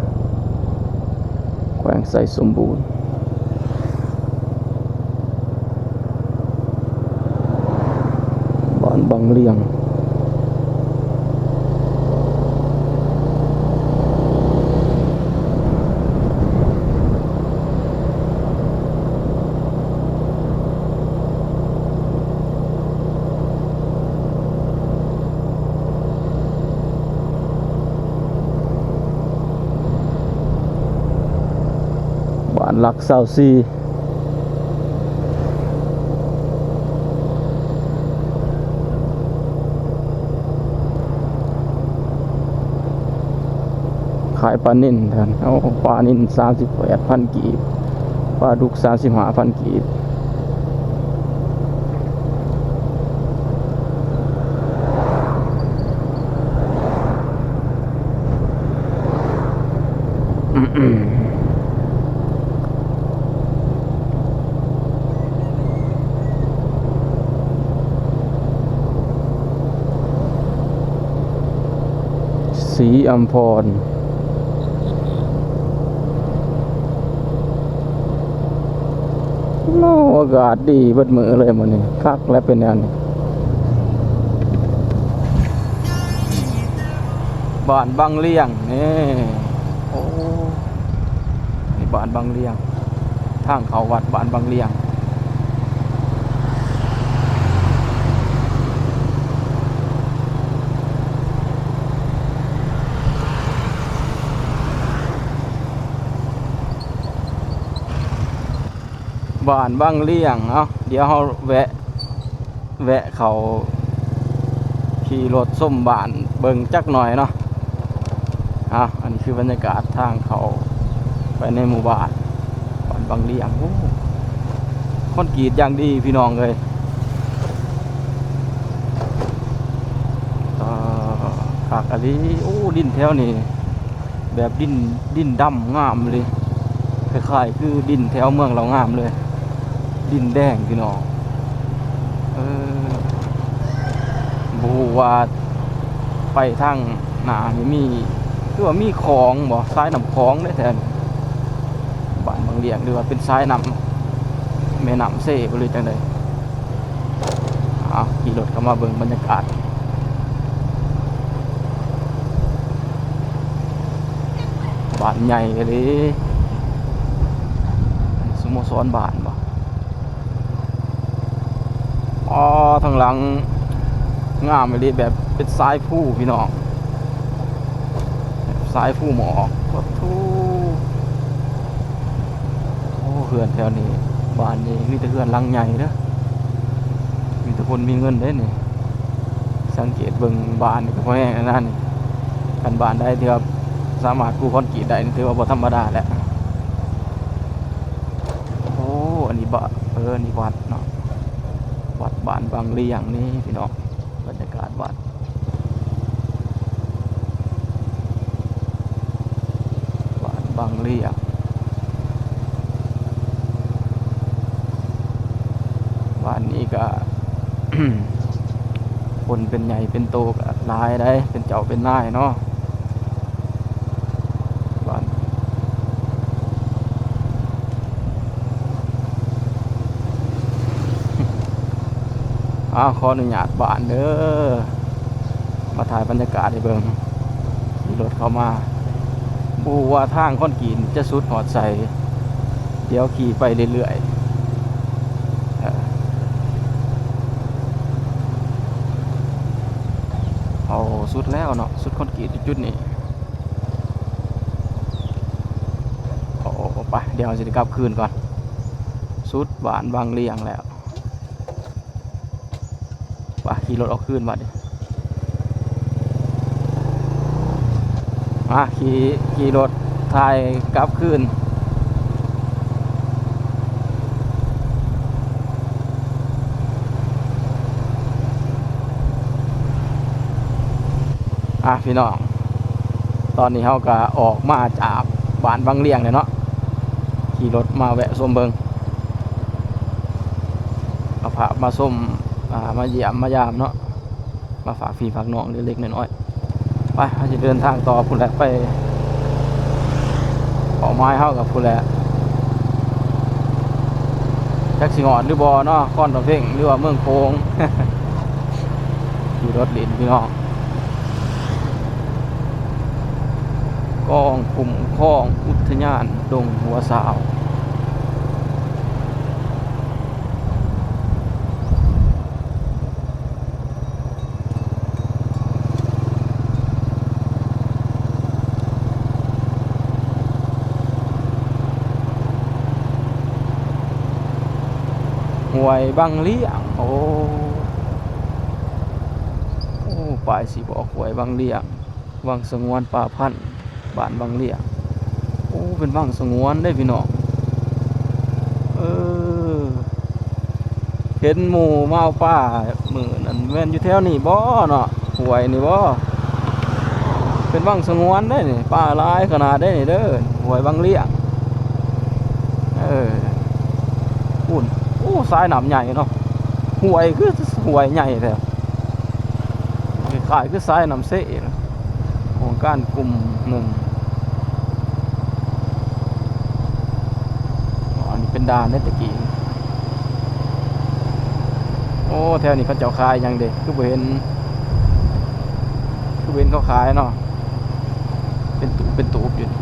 ແຂວງໄຊສົມບູນ. ບ້ານບັງລຽງ ບ້ານຫຼັກຊາວສີ່ ຂາຍປານິນແທນ. ເອົາ ປານິນສາມສິບແປດພັນກີບ ປາດຸກສາມສິບຫ້າພັນກີບ. ສີອຳພອນ ໂອ້ ອາກາດດີເບິດມື້ເລີຍມື້ນີ້ ຄັກແລ້ວເປັນແນວນີ້. ບ້ານບັງລຽງນີ້ ໂອ້ ນີ້ບ້ານບັງລຽງ ທາງເຂົ້າວັດບ້ານບັງລຽງ. ບ້ານບັງລຽງ ເອົາ ດຽວເຮົາແວະ ແວະເຂົ້າຂີ່ລົດຊົມບ້ານເບິ່ງຈັກໜ່ອຍເນາະ. ອ່ະ ອັນນີ້ຄືບັນຍາກາດທາງເຂົ້າໄປໃນໝູ່ບ້ານ ບ້ານບັງລຽງ. ໂອ້ ຄອນກຣີດຢ່າງດີພີ່ນ້ອງເອີຍ. ອ່າ ຄັກອີ່ຫຼີ. ໂອ້ ດິນແຖວນີ້ ແບບດິນ ດິນດຳງາມເລີຍ ຄ້າຍໆຄືດິນແຖວເມືອງເຫຼົ່າງາມເລີຍ ດິນແດງພີ່ນ້ອງ. ເອີ ບໍ່ຮູ້ວ່າໄປທາງໜ້ານີ້ມີ ຄືວ່າມີຂອງບໍ່ ສາຍນ້ຳຂອງເດ້ແຖວນີ້ ບ້ານບັງລຽງ ຫຼືວ່າເປັນສາຍນ້ຳ ແມ່ນ້ຳເຊບໍ່ ຫຼືຈັ່ງໃດ. ເອົາ ຂີ່ລົດເຂົ້າມາເບິ່ງບັນຍາກາດ ບ້ານໃຫຍ່ເລີຍ ສະໂມສອນບ້ານບໍ່. ອໍ ທາງຫຼັງງາມອີ່ຫຼີ ແບບເປັນສາຍພູພີ່ນ້ອງ ສາຍພູໝອກ. ໂອ້ໂຫ ໂອ້ ເຮືອນແຖວນີ້ ບ້ານນີ້ມີແຕ່ເຮືອນຫຼັງໃຫຍ່ເດີ ມີແຕ່ຄົນມີເງິນເດ້ນີ້. ສັງເກດເບິ່ງບ້ານນີ້ກໍພໍແຮງແລ້ວນະນີ້ ຄັນບ້ານໃດທີ່ວ່າສາມາດປູຄອນກຣີດໄດ້ນີ້ ຖືວ່າບໍ່ທຳມະດາແລ້ວ. ໂອ້ ອັນນີ້ບ້ານ ເອີ ນີ້ວັດເນາະ ວັດບ້ານບັງລຽງນີ້ພີ່ນ້ອງ ບັນຍາກາດວັດ ບ້ານບັງລຽງ. ບ້ານນີ້ກະ ຄົນເປັນໃຫຍ່ເປັນໂຕກະຫຼາຍໃດ໋ ເປັນເຈົ້າເປັນນາຍເນາະ ບ້ານ. ອ້າວ ຂໍອະນຸຍາດບ້ານເດີ ມາຖ່າຍບັນຍາກາດໃຫ້ເບິ່ງ. ລົດເຂົ້າມາ ບໍ່ຮູ້ວ່າທາງຄອນກຣີດຈະສຸດຮອດໃສ. ດຽວຂີ່ໄປເລື້ອຍໆ ເອີ ເອົາ ສຸດແລ້ວເນາະ ສຸດຄອນກຣີດຢູ່ຈຸດນີ້. ໂອ້ ໄປ ດຽວເຮົາຊິໄດ້ກັບຄືນກ່ອນ ສຸດບ້ານວັງລຽງແລ້ວ. ໄປ ຂີ່ລົດອອກຄືນບາດນີ້ ມາ ຂີ່ ຂີ່ລົດຖ່າຍກັບຄືນ. ອ່ະ ພີ່ນ້ອງ ຕອນນີ້ເຮົາກະອອກມາຈາກບ້ານວັງລຽງແລ້ວເນາະ ຂີ່ລົດມາແວະຊົມເບິ່ງ ເອົາພາບມາຊົມ ອ່າ ມາຢ້ຽມມາຢາມເນາະ ມາຝາກພີ່ຝາກນ້ອງເລັກໆນ້ອຍໆ. ໄປ ເຮົາຊິເດີນທາງຕໍ່ພຸ້ນແຫຼະ ໄປ ເປົ້າໝາຍເຮົາກະພຸ້ນແຫຼະ ຈັກຊິຮອດຫຼືບໍ່ເນາະ ຄອນຕະເພັງ ຫຼືວ່າເມືອງໂຂງ. ຂີ່ລົດຫຼິ້ນພີ່ນ້ອງ ກອງຄຸ້ມຄອງອຸດທະຍານດົງຫົວສາວ. ຫ້ວຍບັງລຽງ ໂອ້ ໂອ້ ປ້າຍຊິບອກ ຫ້ວຍບັງລຽງ ວັງສະຫງວນປ່າພັນ ບ້ານວັງລຽງ. ໂອ້ ເປັນວັງສະຫງວນເດ້ພີ່ນ້ອງ ເອີ ເຫັນໝູ່ມາເອົາປາມື້ນັ້ນ ແມ່ນຢູ່ແຖວນີ້ບໍ່ເນາະ ຫ້ວຍນີ້ບໍ່? ເປັນວັງສະຫງວນເດ້ນີ້ ປາຫຼາຍຂະໜາດເດ້ນີ້ເດີ ຫ້ວຍວັງລຽງ. ເອີ ພຸ້ນ ໂອ້ ສາຍນ້ຳໃຫຍ່ເນາະ ຫ້ວຍຄືຫ້ວຍໃຫຍ່ແທ້ ຄ້າຍໆຄືສາຍນ້ຳເຊ ຂອງການກຸ່ມໜຶ່ງ. ອໍ ອັນນີ້ເປັນດ່ານເດ້ຕະກີ້. ໂອ້ ແຖວນີ້ເຂົາເຈົ້າຂາຍຫຍັງເດ? ຄືບໍ່ເຫັນ ຄືບໍ່ເຫັນເຂົາຂາຍເນາະ. ເປັນຕູບເປັນຕູບຢູ່ນີ້.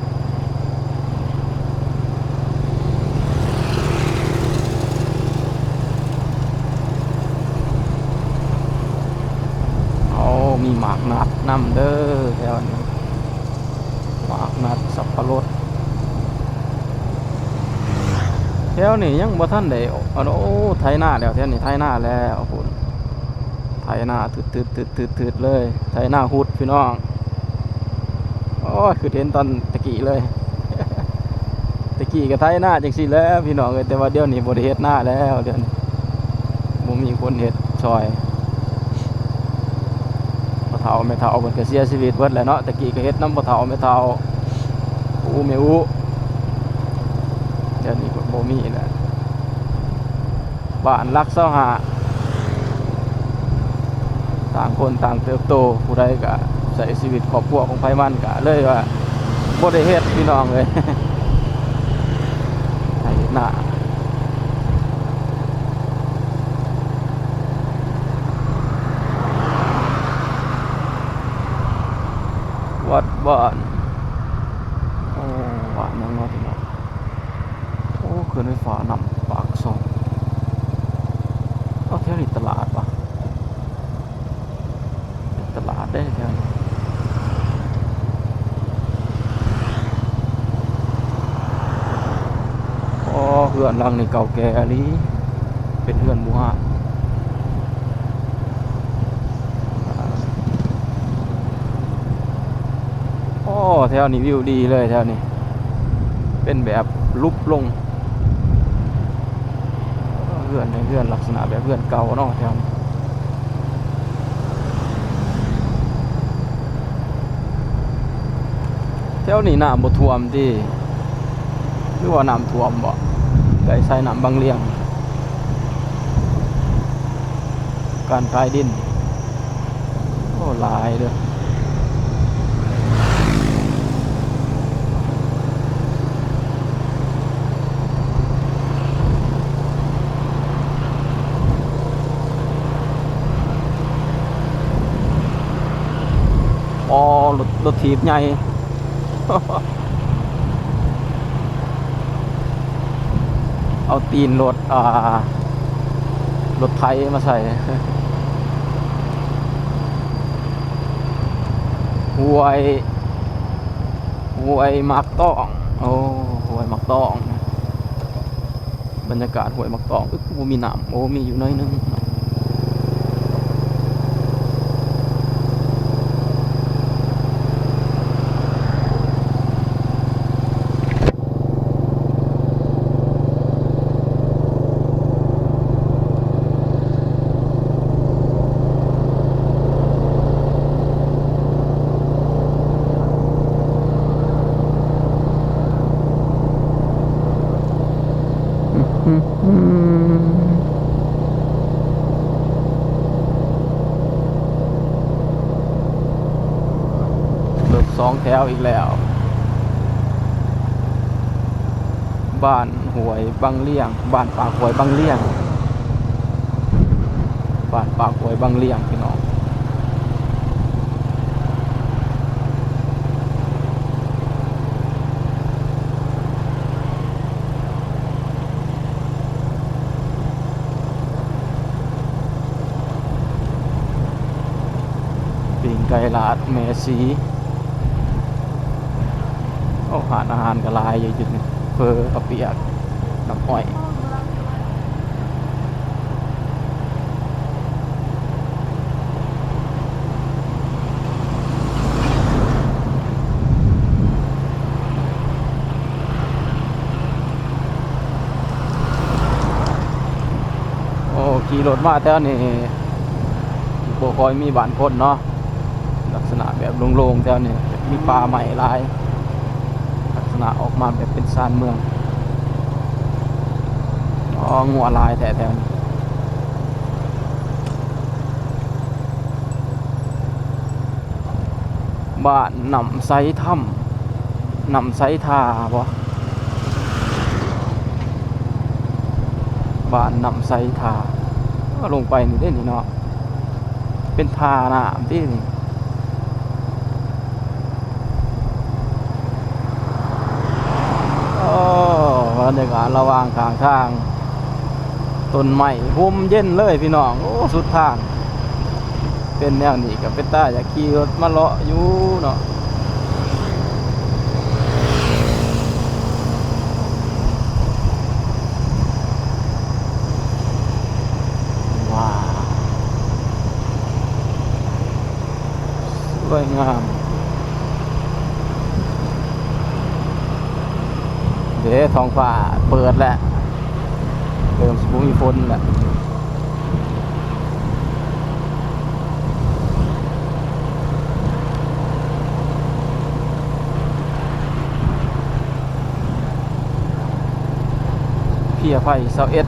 ໂອ້ ມີໝາກນັດນຳເດີແຖວນີ້ ໝາກນັດ ສັບປະລົດ. ແຖວນີ້ຍັງບໍ່ທັນໄດ້ ໂອ້ ໄຖນາແລ້ວ ແຖວນີ້ໄຖນາແລ້ວພຸ້ນ. ໄຖນາ ຖືດໆໆໆເລີຍ ໄຖນາຮຸດພີ່ນ້ອງ. ໂອ້ຍ ຄືເຫັນຕອນຕະກີ້ເລີຍ ຕະກີ້ກໍໄຖນາຈັ່ງຊີ້ແຫຼະພີ່ນ້ອງເອີຍ ແຕ່ວ່າດຽວນີ້ບໍ່ໄດ້ເຮັດນາແລ້ວ ດຽວນີ້ບໍ່ມີຄົນເຮັດຊ່ອຍ. ພໍ່ເຖົ້າແມ່ເຖົ້າເພິ່ນກໍເສຍຊີວິດເບິດແລ້ວເນາະ ຕະກີ້ກໍເຮັດນຳພໍ່ເຖົ້າແມ່ເຖົ້າ ປູ່ແມ່ອູ້ ດຽວນີ້ກໍບໍ່ມີແລ້ວ. ບ້ານຫຼັກຊາວຫ້າ ຕ່າງຄົນຕ່າງເຕີບໂຕ ຜູ້ໃດກະໃຊ້ຊີວິດຄອບຄົວຂອງໃຜມັນ ກະເລີຍວ່າບໍ່ໄດ້ເຮັດພີ່ນ້ອງເອີຍ ໄຮ່ເຮັດນາ. ວັດບ້ານ ໂອ້ ບ້ານຫຍັງເນາະພີ່ນ້ອງ? ໂອ້ ເຂື່ອນໄຟຟ້ານ້ຳປາກຊ່ອງ. ເອົາ ແຖວນີ້ຕະຫຼາດຫວາ? ເປັນຕະຫຼາດເດ້ແຖວນີ້. ອໍ ເຮືອນຫຼັງນີ້ເກົ່າແກ່ອີ່ຫຼີ ເປັນເຮືອນບູຮານ. ອໍ ແຖວນີ້ວິວດີເລີຍ ແຖວນີ້ເປັນແບບຫຼຸບລົງ ເຮືອນ ເຮືອນລັກສະນະແບບເຮືອນເກົ່າເນາະແຖວນີ້. ແຖວນີ້ນ້ຳບໍ່ຖ້ວມຕິ ຫຼືວ່ານ້ຳຖ້ວມບໍ່? ໃກ້ສາຍນ້ຳບັງລຽງ ການຂາຍດິນ ໂອ້ ຫຼາຍເດີ. ອໍ ລົດ ລົດຖີບໃຫຍ່ ເອົາຕີນລົດ ອ່າ ລົດໄຖມາໃສ່ ຫ້ວຍ ຫ້ວຍໝາກຕອງ. ໂອ້ ຫ້ວຍໝາກຕອງ. ບັນຍາກາດຫ້ວຍໝາກຕອງ. ອຶບ ບໍ່ມີນ້ຳ. ໂອ້ ມີຢູ່ໜ້ອຍໜຶ່ງ. ລົດສອງແຖວອີກແລ້ວ. ບ້ານຫ້ວຍບັງລຽງ, ບ້ານປາກຫ້ວຍບັງລຽງ, ບ້ານປາກຫ້ວຍບັງລຽງ ພີ່ນ້ອງ. ປີ້ງໄກ່ລາດແມ່ສີ. ໂອ້ ຮ້ານອາຫານກໍຫຼາຍຢູ່ຈຸດນີ້ ເຝີ ເຂົ້າປຽກ ນ້ຳອ້ອຍ. ໂອ້ ຂີ່ລົດມາແຖວນີ້ ບໍ່ຄ່ອຍມີບ້ານຄົນເນາະ, ລັກສະນະແບບໂລ່ງໆ ແຖວນີ້ ມີປ່າໄມ້ຫຼາຍ, ລັກສະນະອອກມາແບບເປັນຊານເມືອງ. ອໍ ງົວຫຼາຍແທ້ແຖວນີ້. ບ້ານນ້ຳໄຊທຳ ນ້ຳໄຊທ່າບໍ? ບ້ານນ້ຳໄຊທ່າ. ເອີ ລົງໄປນີ້ເດ້ນີ້ເນາະ, ເປັນທ່ານ້ຳຕິນີ້. ໂອ້ ບັນຍາກາດລະຫວ່າງຂ້າງທາງ ຕົ້ນໄມ້ຮົ່ມເຢັນເລີຍພີ່ນ້ອງ. ໂອ້ ສຸດທາງ ເປັນແນວນີ້ກໍເປັນຕາຢາກຂີ່ລົດມາເລາະຢູ່ເນາະ. ວ້າວ ສວຍງາມເດ້. ທ້ອງຟ້າເປີດແລ້ວ ເລີ່ມຊິບໍ່ມີຝົນແລ້ວ. ເພຍໄຟ ຊາວເອັດ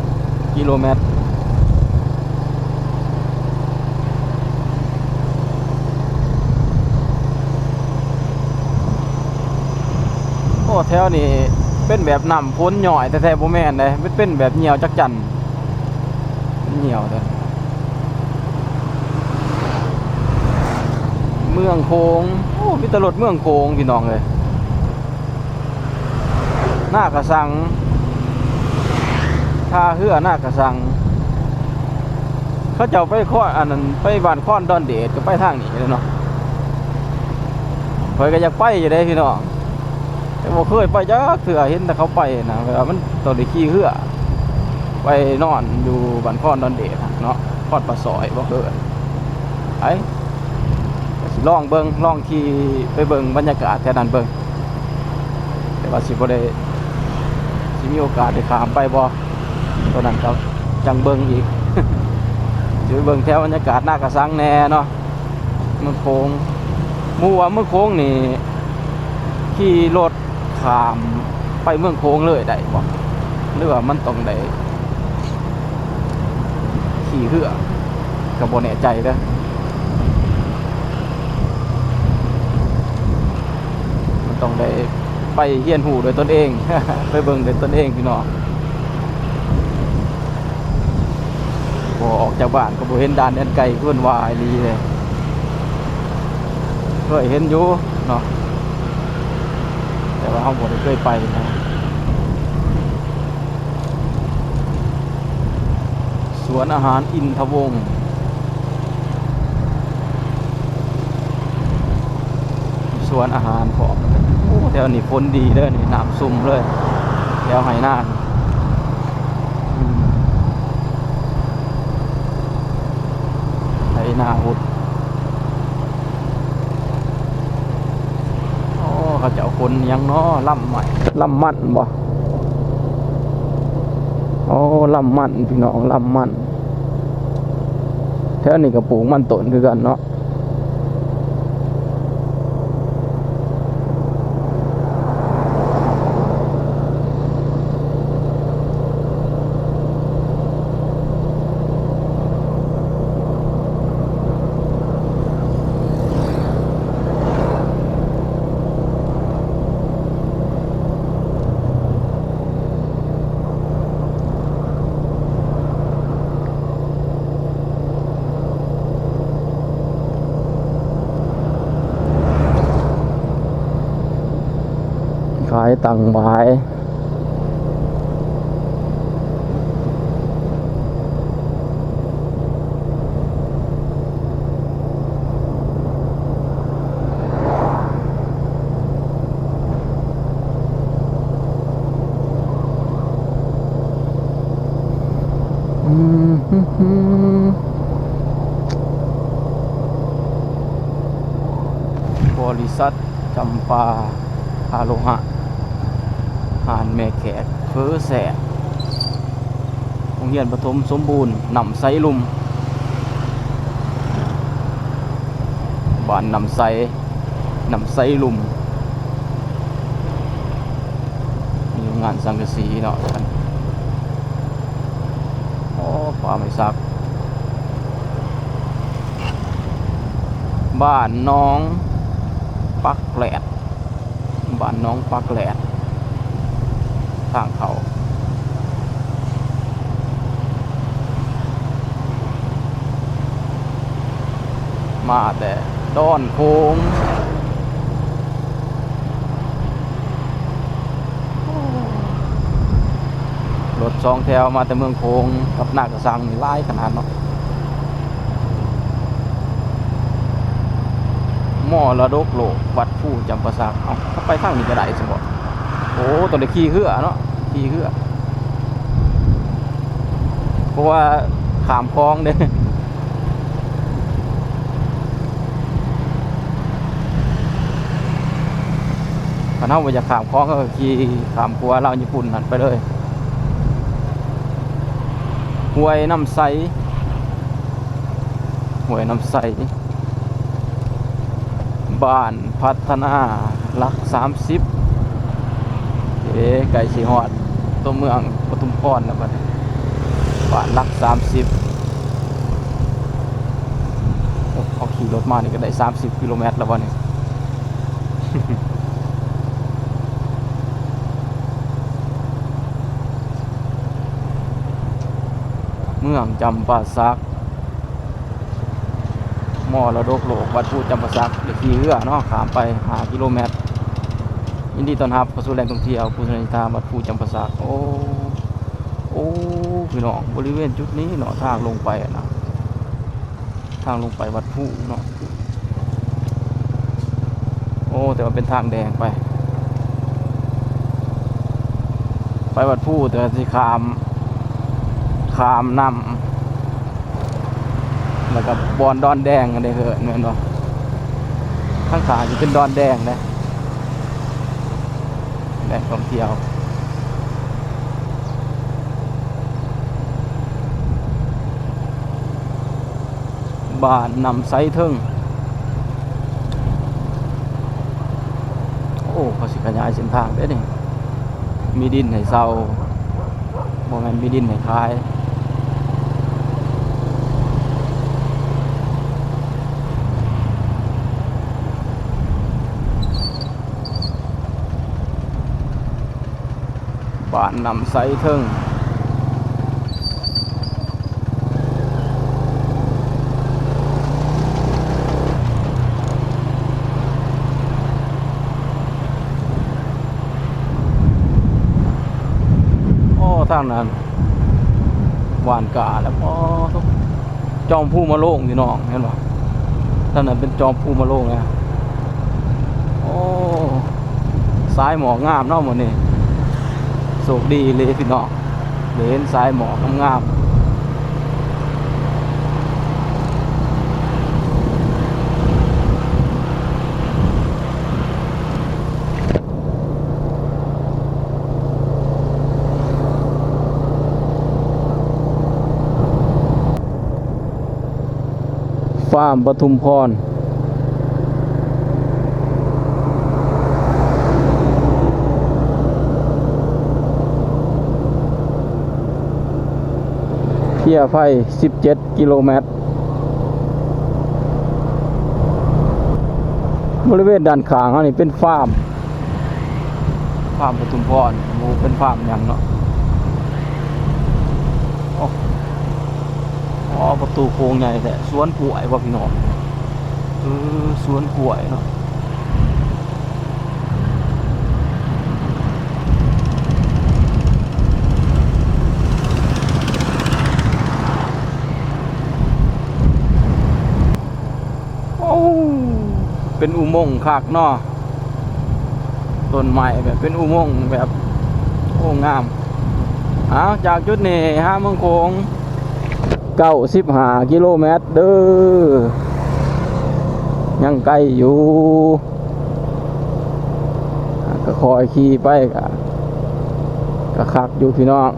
ກິໂລແມັດ. ໂອ້ ແຖວນີ້ເປັນແບບນ້ຳຝົນຍ້ອຍແທ້ໆ ບໍ່ແມ່ນເດ້, ມັນເປັນແບບຍ່ຽວຈັກຈັ່ນ ມັນຍ່ຽວແທ້. ເມືອງໂຂງ, ໂອ້ ມີແຕ່ລົດເມືອງໂຂງ ພີ່ນ້ອງເອີຍ. ນາກະສັງ, ທ່າເຮືອນາກະສັງ. ເຂົາເຈົ້າໄປຄອນ ອັນນັ້ນ ໄປບ້ານຄອນດອນເດດ ກໍໄປທາງນີ້ແຫຼະເນາະ. ຂ້ອຍກໍຢາກໄປຢູ່ເດ້ພີ່ນ້ອງ, ແຕ່ບໍ່ເຄີຍໄປຈັກເທື່ອ, ເຫັນແຕ່ເຂົາໄປນະ. ແບບວ່າມັນຕ້ອງໄດ້ຂີ່ເຮືອໄປນອນຢູ່ບ້ານຄອນດອນເດດເນາະ, ຄອນປາຊອຍບໍ່ເຄີຍໄປ. ກໍຊິລອງເບິ່ງ, ລອງຂີ່ໄປເບິ່ງບັນຍາກາດແຖວນັ້ນເບິ່ງ. ແຕ່ວ່າຊິບໍ່ໄດ້ ຊິມີໂອກາດໄດ້ຂ້າມໄປບໍ່ ຕົວນັ້ນກໍຈັ່ງເບິ່ງອີກ. ຊິໄປເບິ່ງແຖວບັນຍາກາດນາກະສັງແດ່ເນາະ, ເມືອງໂຂງ. ໝູ່ວ່າເມືອງໂຂງນີ້ ຂີ່ລົດຂ້າມໄປເມືອງໂຂງເລີຍໄດ້ບໍ່ ຫຼືວ່າມັນຕ້ອງໄດ້ ຂີ່ເຮືອ ກໍບໍ່ແນ່ໃຈເດີ້. ມັນຕ້ອງໄດ້ໄປຮຽນຮູ້ດ້ວຍຕົນເອງ, ໄປເບິ່ງດ້ວຍຕົນເອງພີ່ນ້ອງ. ບໍ່ອອກຈາກບ້ານກໍບໍ່ເຫັນດ່ານແດນໄກ, ເພິ່ນວ່າອີ່ຫຼີເດ້. ເຄີຍເຫັນຢູ່ເນາະ ແຕ່ວ່າເຮົາບໍ່ໄດ້ເຄີຍໄປນະ. ສວນອາຫານອິນທະວົງ ມີສວນອາຫານພ້ອມ. ໂອ້ ແຖວນີ້ຝົນດີເດີນີ້ ນ້ຳຊຸ່ມເລີຍ ແຖວໄຮ່ນານີ້. ອືມ ໄຮ່ນາຫຸດ. ໂອ້ ເຂົາເຈົ້າຂົນຫຍັງເນາະ ລຳໄມ້ ລຳມັນບໍ? ໂອ້ ລຳມັນ ພີ່ນ້ອງ ລຳມັນ. ແຖວນີ້ກໍປູກມັນຕົ້ນຄືກັນເນາະ. ຂາຍຕັ້ງບາຍ. ບໍລິສັດ ຈຳປາ ອາໂລຫະ ຮ້ານແມ່ແຂກ ເຝີແຊບ ໂຮງຮຽນປະຖົມສົມບູນ ນ້ຳໃສລຸ່ມ ບ້ານນ້ຳໃສ ນ້ຳໃສລຸ່ມ ມີໂຮງງານສັງກະສີເນາະ. ໂອ້ ປ່າໄມ້ສັກ ບ້ານໜອງປັກແລດ ບ້ານໜອງປັກແລດ ທາງເຂົ້າ ມາແຕ່ດອນໂຂງ. ລົດສອງແຖວມາແຕ່ເມືອງໂຂງກັບນາກະສັງນີ້ຫຼາຍຂະໜາດເນາະ. ມໍລະດົກໂລກວັດພູຈຳປາສັກ. ເອົ້າ ເຮົາໄປທາງນີ້ກໍໄດ້ຊັ້ນບໍ? ໂອ້ ຕ້ອງໄດ້ຂີ່ເຮືອເນາະ ຂີ່ເຮືອ ເພາະວ່າຂ້າມຄອງເດ້. ຄັນເຮົາບໍ່ຢາກຂ້າມຄອງ ເຮົາກໍຂີ່ຂ້າມຂົວລາວຍີ່ປຸ່ນຫັ້ນໄປເລີຍ. ຫ້ວຍນ້ຳໃສ ຫ້ວຍນ້ຳໃສ ບ້ານພັດທະນາຫຼັກສາມສິບ. ເອ ໃກ້ຊິຮອດຕົວເມືອງປະທຸມພອນແລ້ວບັດນີ້ ບ້ານຫຼັກສາມສິບ. ໂອ້ ເຮົາຂີ່ລົດມານີ້ກໍໄດ້ສາມສິບກິໂລແມັດແລ້ວບັດນີ້. ເມືອງຈຳປາສັກ ມໍລະດົກໂລກວັດພູຈຳປາສັກ. ໄດ້ຂີ່ເຮືອເນາະ ຂ້າມໄປຫ້າກິໂລແມັດ. ຍິນດີຕ້ອນຮັບເຂົ້າສູ່ແຫຼ່ງທ່ອງທ່ຽວພູຊະນະນິທາ ວັດພູຈຳປາສັກ. ໂອ້ ໂອ້ ພີ່ນ້ອງ ບໍລິເວນຈຸດນີ້ເນາະ ທາງລົງໄປນະ ທາງລົງໄປວັດພູເນາະ. ໂອ້ ແຕ່ວ່າເປັນທາງແດງໄປ ໄປວັດພູ ແຕ່ວ່າຊິຂ້າມ ຂ້າມນ້ຳ ແລ້ວກໍບ່ອນດອນແດງ ອັນນີ້ເອີ້ນແມ່ນບໍ່? ທາງຂ້າງຊິເປັນດອນແດງເດ້ ແຫຼ່ງທ່ອງທ່ຽວ. ບ້ານນ້ຳໃສເທິງ. ໂອ້ ເຂົາຊິຂະຫຍາຍເສັ້ນທາງເດ້ນີ້ ມີດິນໃຫ້ເຊົ່າ ບໍ່ແມ່ນມີດິນໃຫ້ຂາຍ. ບ້ານນ້ຳໃສເທິງ. ທາງນັ້ນຫວ່ານກ້າແລ້ວ. ອໍ ໂທ້ ຈອມພູມະໂລງ ພີ່ນ້ອງ ເຫັນບໍ່? ທາງນັ້ນເປັນຈອມພູມະໂລງນະ. ໂອ້ ສາຍໝອກງາມເນາະມື້ນີ້ ໂຊກດີເລີຍພີ່ນ້ອງ ໄດ້ເຫັນສາຍໝອກງາມໆ. ຟາມປະທຸມພອນ ເພຍໄພ ສິບເຈັດ ກິໂລແມັດ. ບໍລິເວນດ້ານຂ້າງເຮົານີ້ເປັນຟາມ ຟາມປະທຸມພອນ ບໍ່ຮູ້ເປັນຟາມຫຍັງເນາະ. ໂອ້ ອໍ ປະຕູໂຄ້ງໃຫຍ່ແທ້ ສວນກ້ວຍບໍ່ພີ່ນ້ອງ? ເອີ ສວນກ້ວຍເນາະ. ໂອ້ ເປັນອຸມົງຄັກເນາະ ຕົ້ນໄມ້ແບບເປັນອຸມົງແບບ ໂອ້ ງາມ. ເອົາ ຈາກຈຸດນີ້ຫາເມືອງໂຂງ ເກົ້າສິບຫ້າກິໂລແມັດເດີ ຍັງໄກຢູ່. ກໍຄ່ອຍຂີ່ໄປ ກໍ ກໍຄັກຢູ່ພີ່ນ້ອງ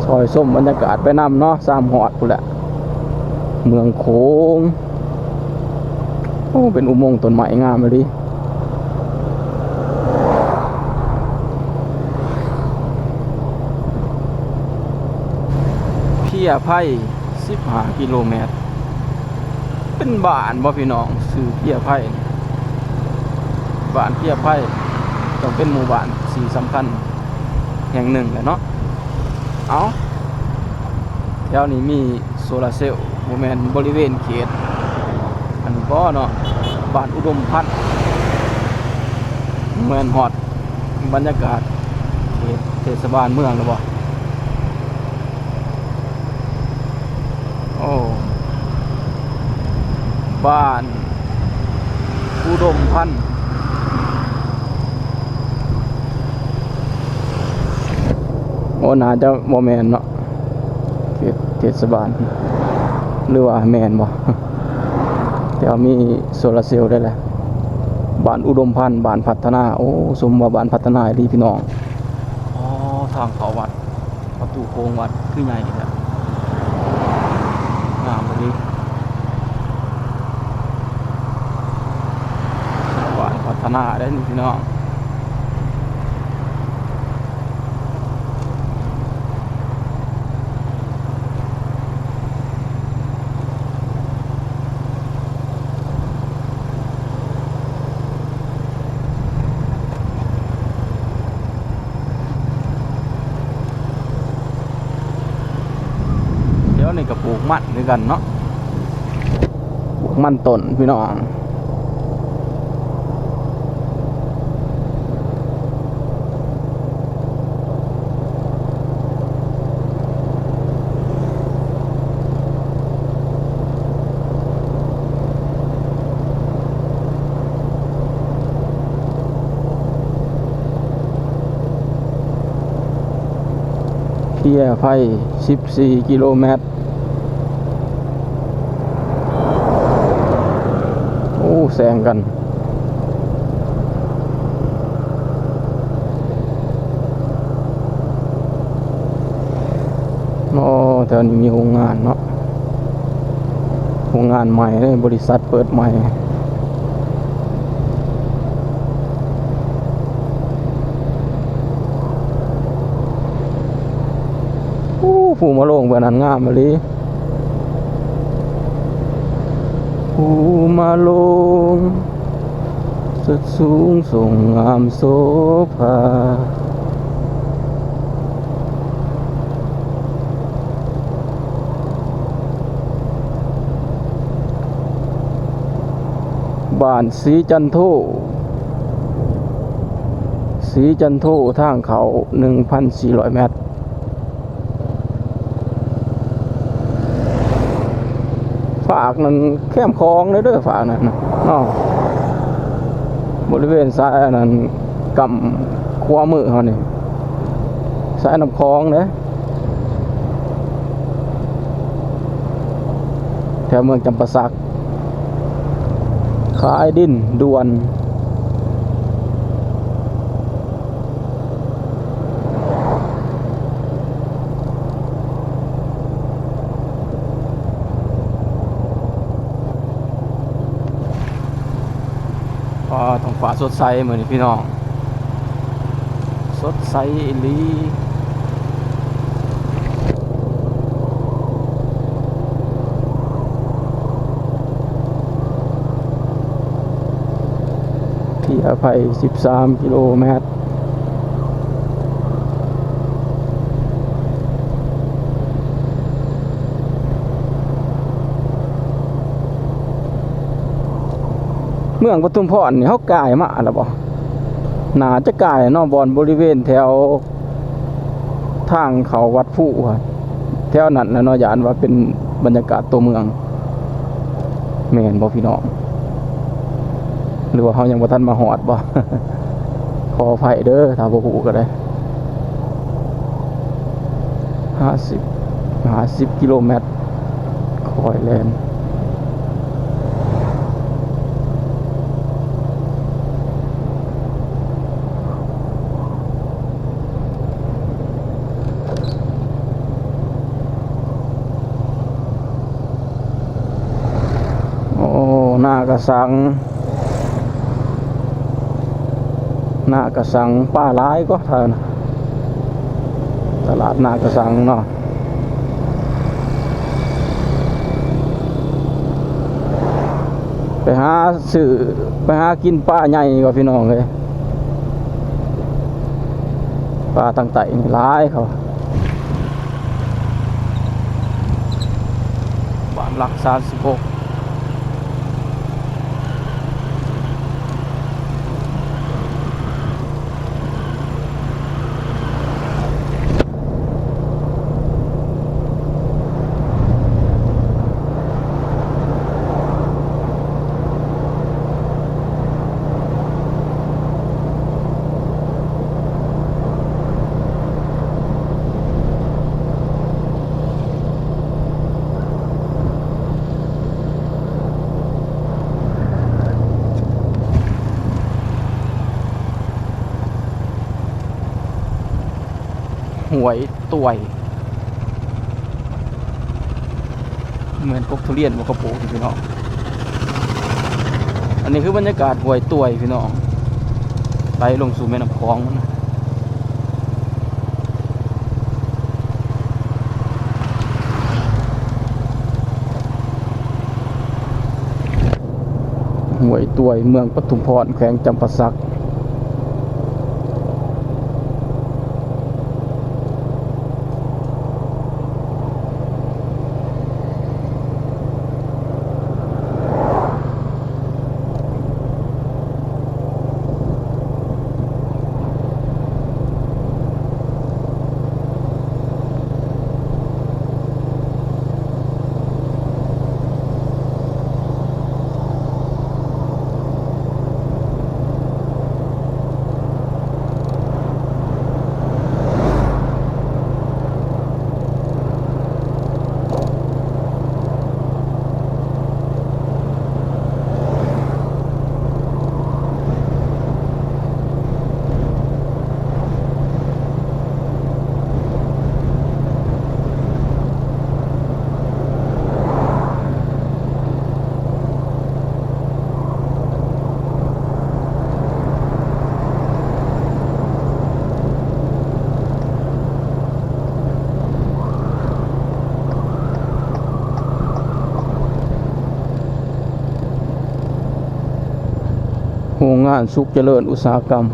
ຊ່ອຍຊົມບັນຍາກາດໄປນຳເນາະ. ຊາມຮອດພຸ້ນແຫຼະ ເມືອງໂຂງ. ໂອ້ ເປັນອຸມົງຕົ້ນໄມ້ງາມອີ່ຫຼີ. ເພຍໄພ ສິບຫ້າກິໂລແມັດ ເປັນບ້ານບໍ່ພີ່ນ້ອງ? ຊື່ເພຍໄພ ບ້ານເພຍໄພ ຕ້ອງເປັນໝູ່ບ້ານທີ່ສຳຄັນແຫ່ງໜຶ່ງແຫຼະເນາະ. ເອົ້າ ແຖວນີ້ມີໂຊລາເຊວ ບໍ່ແມ່ນບໍລິເວນເຂດອັນນີ້ບໍ່ເນາະ? ບ້ານອຸດົມພັນ ແມ່ນຮອດບັນຍາກາດເຂດເທດສະບານເມືອງແລ້ວບໍ່? ໂອ້ ບ້ານອຸດົມພັນ. ໂອ້ ໜ້າຈະບໍ່ແມ່ນເນາະ ເຂດເທດສະບານ ຫຼືວ່າແມ່ນບໍ່? ແຕ່ວ່າມີໂຊລາເຊວໄດ້ແຫຼະ. ບ້ານອຸດົມພັນ ບ້ານພັດທະນາ. ໂອ້ ສົມວ່າບ້ານພັດທະນາອີ່ຫຼີພີ່ນ້ອງ. ອໍ ທາງເຂົ້າວັດ ປະຕູໂຂງວັດຄືໃຫຍ່ແທ້ ງາມອີ່ຫຼີ. ບ້ານພັດທະນາເດ້ນີ້ພີ່ນ້ອງ. ແຖວນີ້ກໍປູກມັນຄືກັນເນາະ ມັນຕົ້ນພີ່ນ້ອງ. ເພຍໄພ ສິບສີ່ກິໂລແມັດ. ໂອ້ ແຊງກັນເນາະ. ແຖວນີ້ມີໂຮງງານເນາະ ໂຮງງານໃໝ່ເດ້ ບໍລິສັດເປີດໃໝ່. ໂອ້ ພູມະໂລງເພິ່ນນັ້ນງາມອີ່ຫຼີ. ພູມະໂລງ ສຸດສູງສົ່ງງາມໂສພາ. ບ້ານສີຈັນໂທ ສີຈັນໂທ ທາງເຂົ້າໜຶ່ງພັນສີ່ຮ້ອຍແມັດ. ພາກນັ້ນແຄມຂອງເດີ ພາກນັ້ນເນາະ ບໍລິເວນສາຍອັນນັ້ນ ກ້ຳຂວາມືເຮົານີ້ ສາຍນ້ຳຂອງເດ້ ແຖວເມືອງຈຳປາສັກ ຂາຍດິນດ່ວນ. ຟ້າ ທ້ອງຟ້າສົດໃສມື້ນີ້ພີ່ນ້ອງ ສົດໃສອີ່ຫຼີ. ເພຍໄພສິບສາມກິໂລແມັດ. ເມືອງປະທຸມພອນນີ້ ເຮົາກາຍມາແລ້ວບໍ່? ໜ້າຈະກາຍເນາະ ບ່ອນບໍລິເວນແຖວທາງເຂົ້າວັດພູ ແຖວນັ້ນແຫຼະເນາະ ຢ້ານວ່າເປັນບັນຍາກາດຕົວເມືອງ. ແມ່ນບໍ່ພີ່ນ້ອງ ຫຼືວ່າເຮົາຍັງບໍ່ທັນມາຮອດບໍ່? ຂໍອະໄພເດີ ຖ້າບໍ່ຮູ້ກໍໄດ້. ຫ້າສິບ ຫ້າສິບກິໂລແມັດ ຄ່ອຍແລ່ນ. ໂອ້ ນາກະສັງ ນາກະສັງ ປາຫຼາຍກໍ ເທົ່ານັ້ນ ຕະຫຼາດນາກະສັງເນາະ. ໄປຫາຊື້ ໄປຫາກິນປາໃຫຍ່ວ່າພີ່ນ້ອງເອີຍ ປາທາງໃຕ້ນີ້ຫຼາຍເຂົາ. ບ້ານຫຼັກສາມສິບຫົກ ຫ້ວຍ ຕ່ວຍ ແມ່ນກົກທຸລຽນບໍ່ ເຂົາປູກນີ້ພີ່ນ້ອງ. ອັນນີ້ຄືບັນຍາກາດຫ້ວຍຕ່ວຍພີ່ນ້ອງ ໄຫຼລົງສູ່ແມ່ນ້ຳຂອງ. ຫ້ວຍຕ່ວຍ ເມືອງປະທຸມພອນ ແຂວງຈຳປາສັກ. ໂຮງງານສຸກຈະເລີນອຸດສາຫະກຳ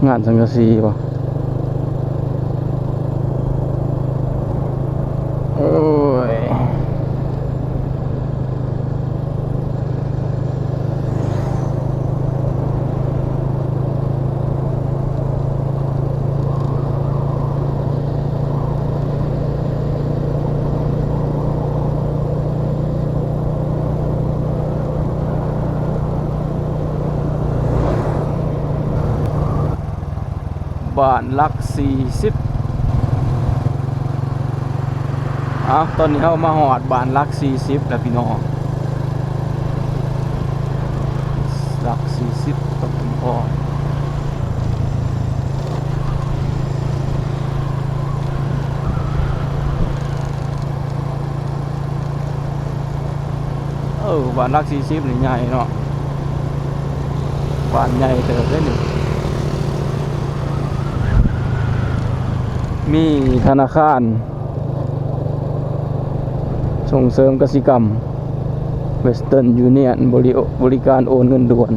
ງານສັງກະສີບໍ? ໂອ້ຍ. ບ້ານຫຼັກສີ່ສິບ. ເອົ້າ ຕອນນີ້ເຮົາມາຮອດບ້ານຫຼັກສີ່ສິບແລ້ວພີ່ນ້ອງ, ຫຼັກສີ່ສິບປະທຸມພອນ. ເອີ ບ້ານຫຼັກສີ່ສິບນີ້ໃຫຍ່ເນາະ, ບ້ານໃຫຍ່ເຕີບເດ້ນີ້. ມີທະນາຄານສົ່ງເສີມກະສິກຳ Western Union ບໍລິ ບໍລິການໂອນເງິນດ່ວນ.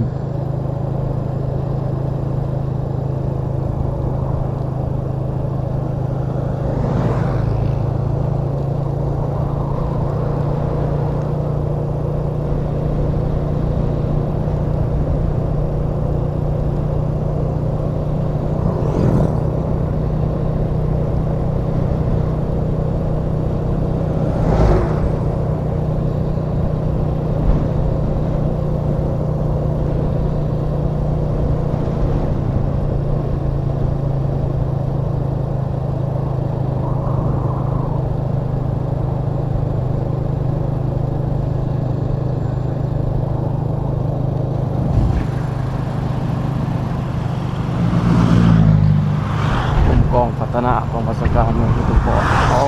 ກົມກອງພັດທະນາ ກອງບັນຊາການເມືອງປະທຸມພອນ. ໂອ້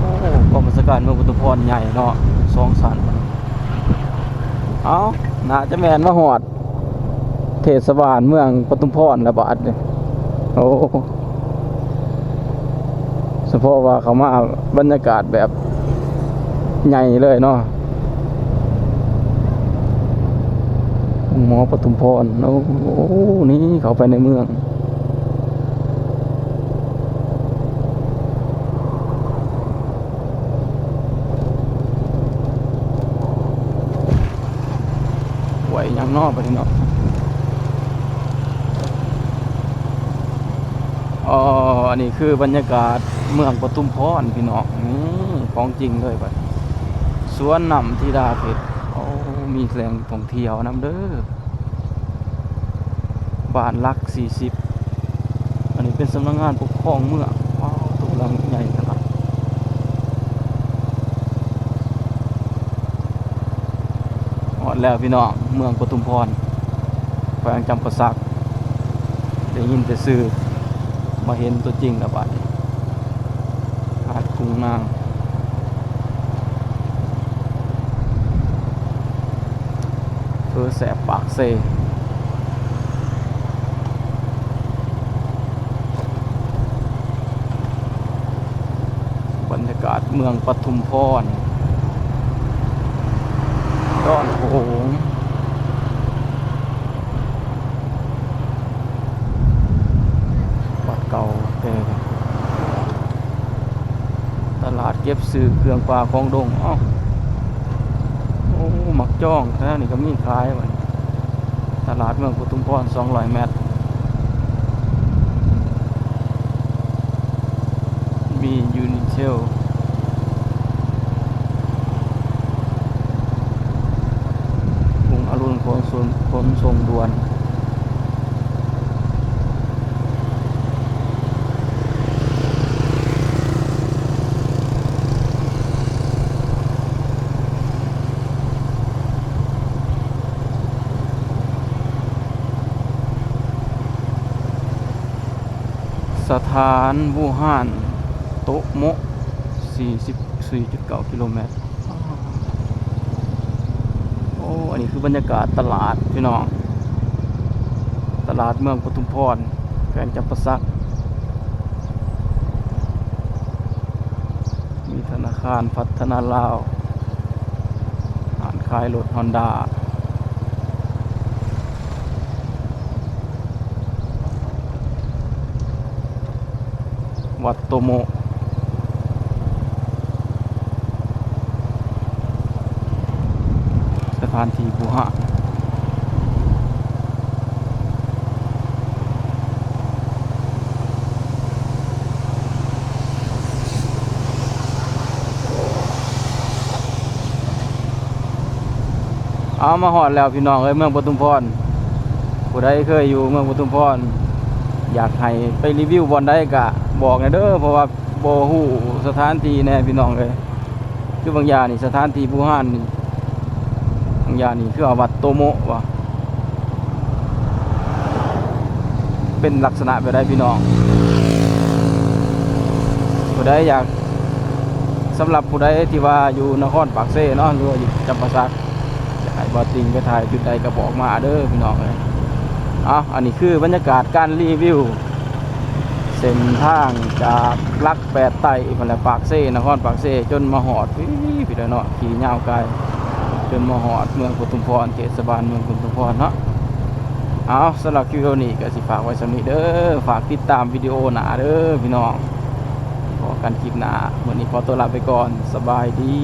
ໂອ້ ກອງບັນຊາການເມືອງປະທຸມພອນໃຫຍ່ເນາະ, ສອງຊັ້ນ. ເອົ້າ ໜ້າຈະແມ່ນມາຮອດເທດສະບານເມືອງປະທຸມພອນແລ້ວບາດນີ້. ໂອ້ ສະເພາະວ່າເຂົ້າມາບັນຍາກາດແບບໃຫຍ່ເລີຍເນາະ, ໂຮງໝໍປະທຸມພອນ. ໂອ້ ໂອ້ ນີ້ເຂົ້າໄປໃນເມືອງ. ຫ້ວຍຫຍັງເນາະບາດນີ້ເນາະ. ອໍ ອັນນີ້ຄືບັນຍາກາດເມືອງປະທຸມພອນພີ່ນ້ອງ, ນີ້ຂອງຈິງເລີຍບາດ. ສວນນ້ຳທິດາເພັດ, ໂອ້ ມີແຫຼ່ງທ່ອງທ່ຽວນຳເດີ. ບ້ານຫຼັກສີ່ສິບ, ອັນນີ້ເປັນສຳນັກງານປົກຄອງເມືອງ. ວ້າວ ໂຕຫຼັງໃຫຍ່ຂະໜາດ. ຮອດແລ້ວພີ່ນ້ອງ, ເມືອງປະທຸມພອນ ແຂວງຈຳປາສັກ. ໄດ້ຍິນແຕ່ຊື່, ມາເຫັນຕົວຈິງແລ້ວບາດນີ້. ຫາດກຸງນາງ ເຝີແຊບປາກເຊ. ບັນຍາກາດເມືອງປະທຸມພອນ ດອນໂຂງ. ວັດເກົ່າແກ່ ຕະຫຼາດເກັບຊື້ເຄື່ອງປ່າຂອງດົງ. ອ້າວ ໂອ້ ໝາກຈອງແຖວນີ້ກໍມີຂາຍ. ຕະຫຼາດເມືອງປະທຸມພອນ ສອງຮ້ອຍແມັດ ມີຢູນິເທວ ກຸງອະລຸນ ຂົນສົ່ງ ຂົນສົ່ງດ່ວນ. ສະຖານບູຮານໂຕະໂມະ ສີ່ສິບສີ່ຈຸດເກົ້າກິໂລແມັດ. ໂອ້ ອັນນີ້ຄືບັນຍາກາດຕະຫຼາດພີ່ນ້ອງ, ຕະຫຼາດເມືອງປະທຸມພອນ ແຂວງຈຳປາສັກ. ມີທະນາຄານພັດທະນາລາວ, ຮ້ານຂາຍລົດຮອນດ້າ. ວັດໂຕໂມະ ສະຖານທີ່ບູຮານ. ເອົາ ມາຮອດແລ້ວພີ່ນ້ອງເອີຍ ເມືອງປະທຸມພອນ. ຜູ້ໃດເຄີຍຢູ່ເມືອງປະທຸມພອນ ຢາກໃຫ້ໄປຣີວິວບ່ອນໃດກະບອກແດ່ເດີ ເພາະວ່າບໍ່ຮູ້ສະຖານທີ່ແດ່ພີ່ນ້ອງເອີຍ. ຄືບາງຢ່າງນີ້ ສະຖານທີ່ບູຮານນີ້ ບາງຢ່າງນີ້ຄືວ່າວັດໂຕໂມະວ່າ ເປັນລັກສະນະແບບໃດພີ່ນ້ອງ? ຜູ້ໃດຢາກ ສຳລັບຜູ້ໃດທີ່ວ່າຢູ່ນະຄອນປາກເຊເນາະ ຫຼືວ່າຢູ່ຈຳປາສັກ ຢາກໃຫ້ບ່າວຕິງໄປຖ່າຍຈຸດໃດກໍບອກມາເດີພີ່ນ້ອງເອີຍ. ເອົາ ອັນນີ້ຄືບັນຍາກາດການຣີວິວເສັ້ນທາງຈາກຫຼັກແປດໃຕ້ພຸ້ນແຫຼະ ປາກເຊ ນະຄອນປາກເຊ ຈົນມາຮອດພີ້ ພີ່ນ້ອງເນາະ ຂີ່ຍາວໄກ ຈົນມາຮອດເມືອງໂກຕຸມພອນ ເທດສະບານເມືອງໂກຕຸມພອນເນາະ. ເອົາ ສຳລັບຄລິບວິດີໂອນີ້ກໍຊິຝາກໄວ້ສ່ຳນີ້ເດີ ຝາກຕິດຕາມວິດີໂອໜ້າເດີພີ່ນ້ອງ ພໍ້ກັນຄລິບໜ້າ ມື້ນີ້ຂໍຕົວລາໄປກ່ອນ ສະບາຍດີ.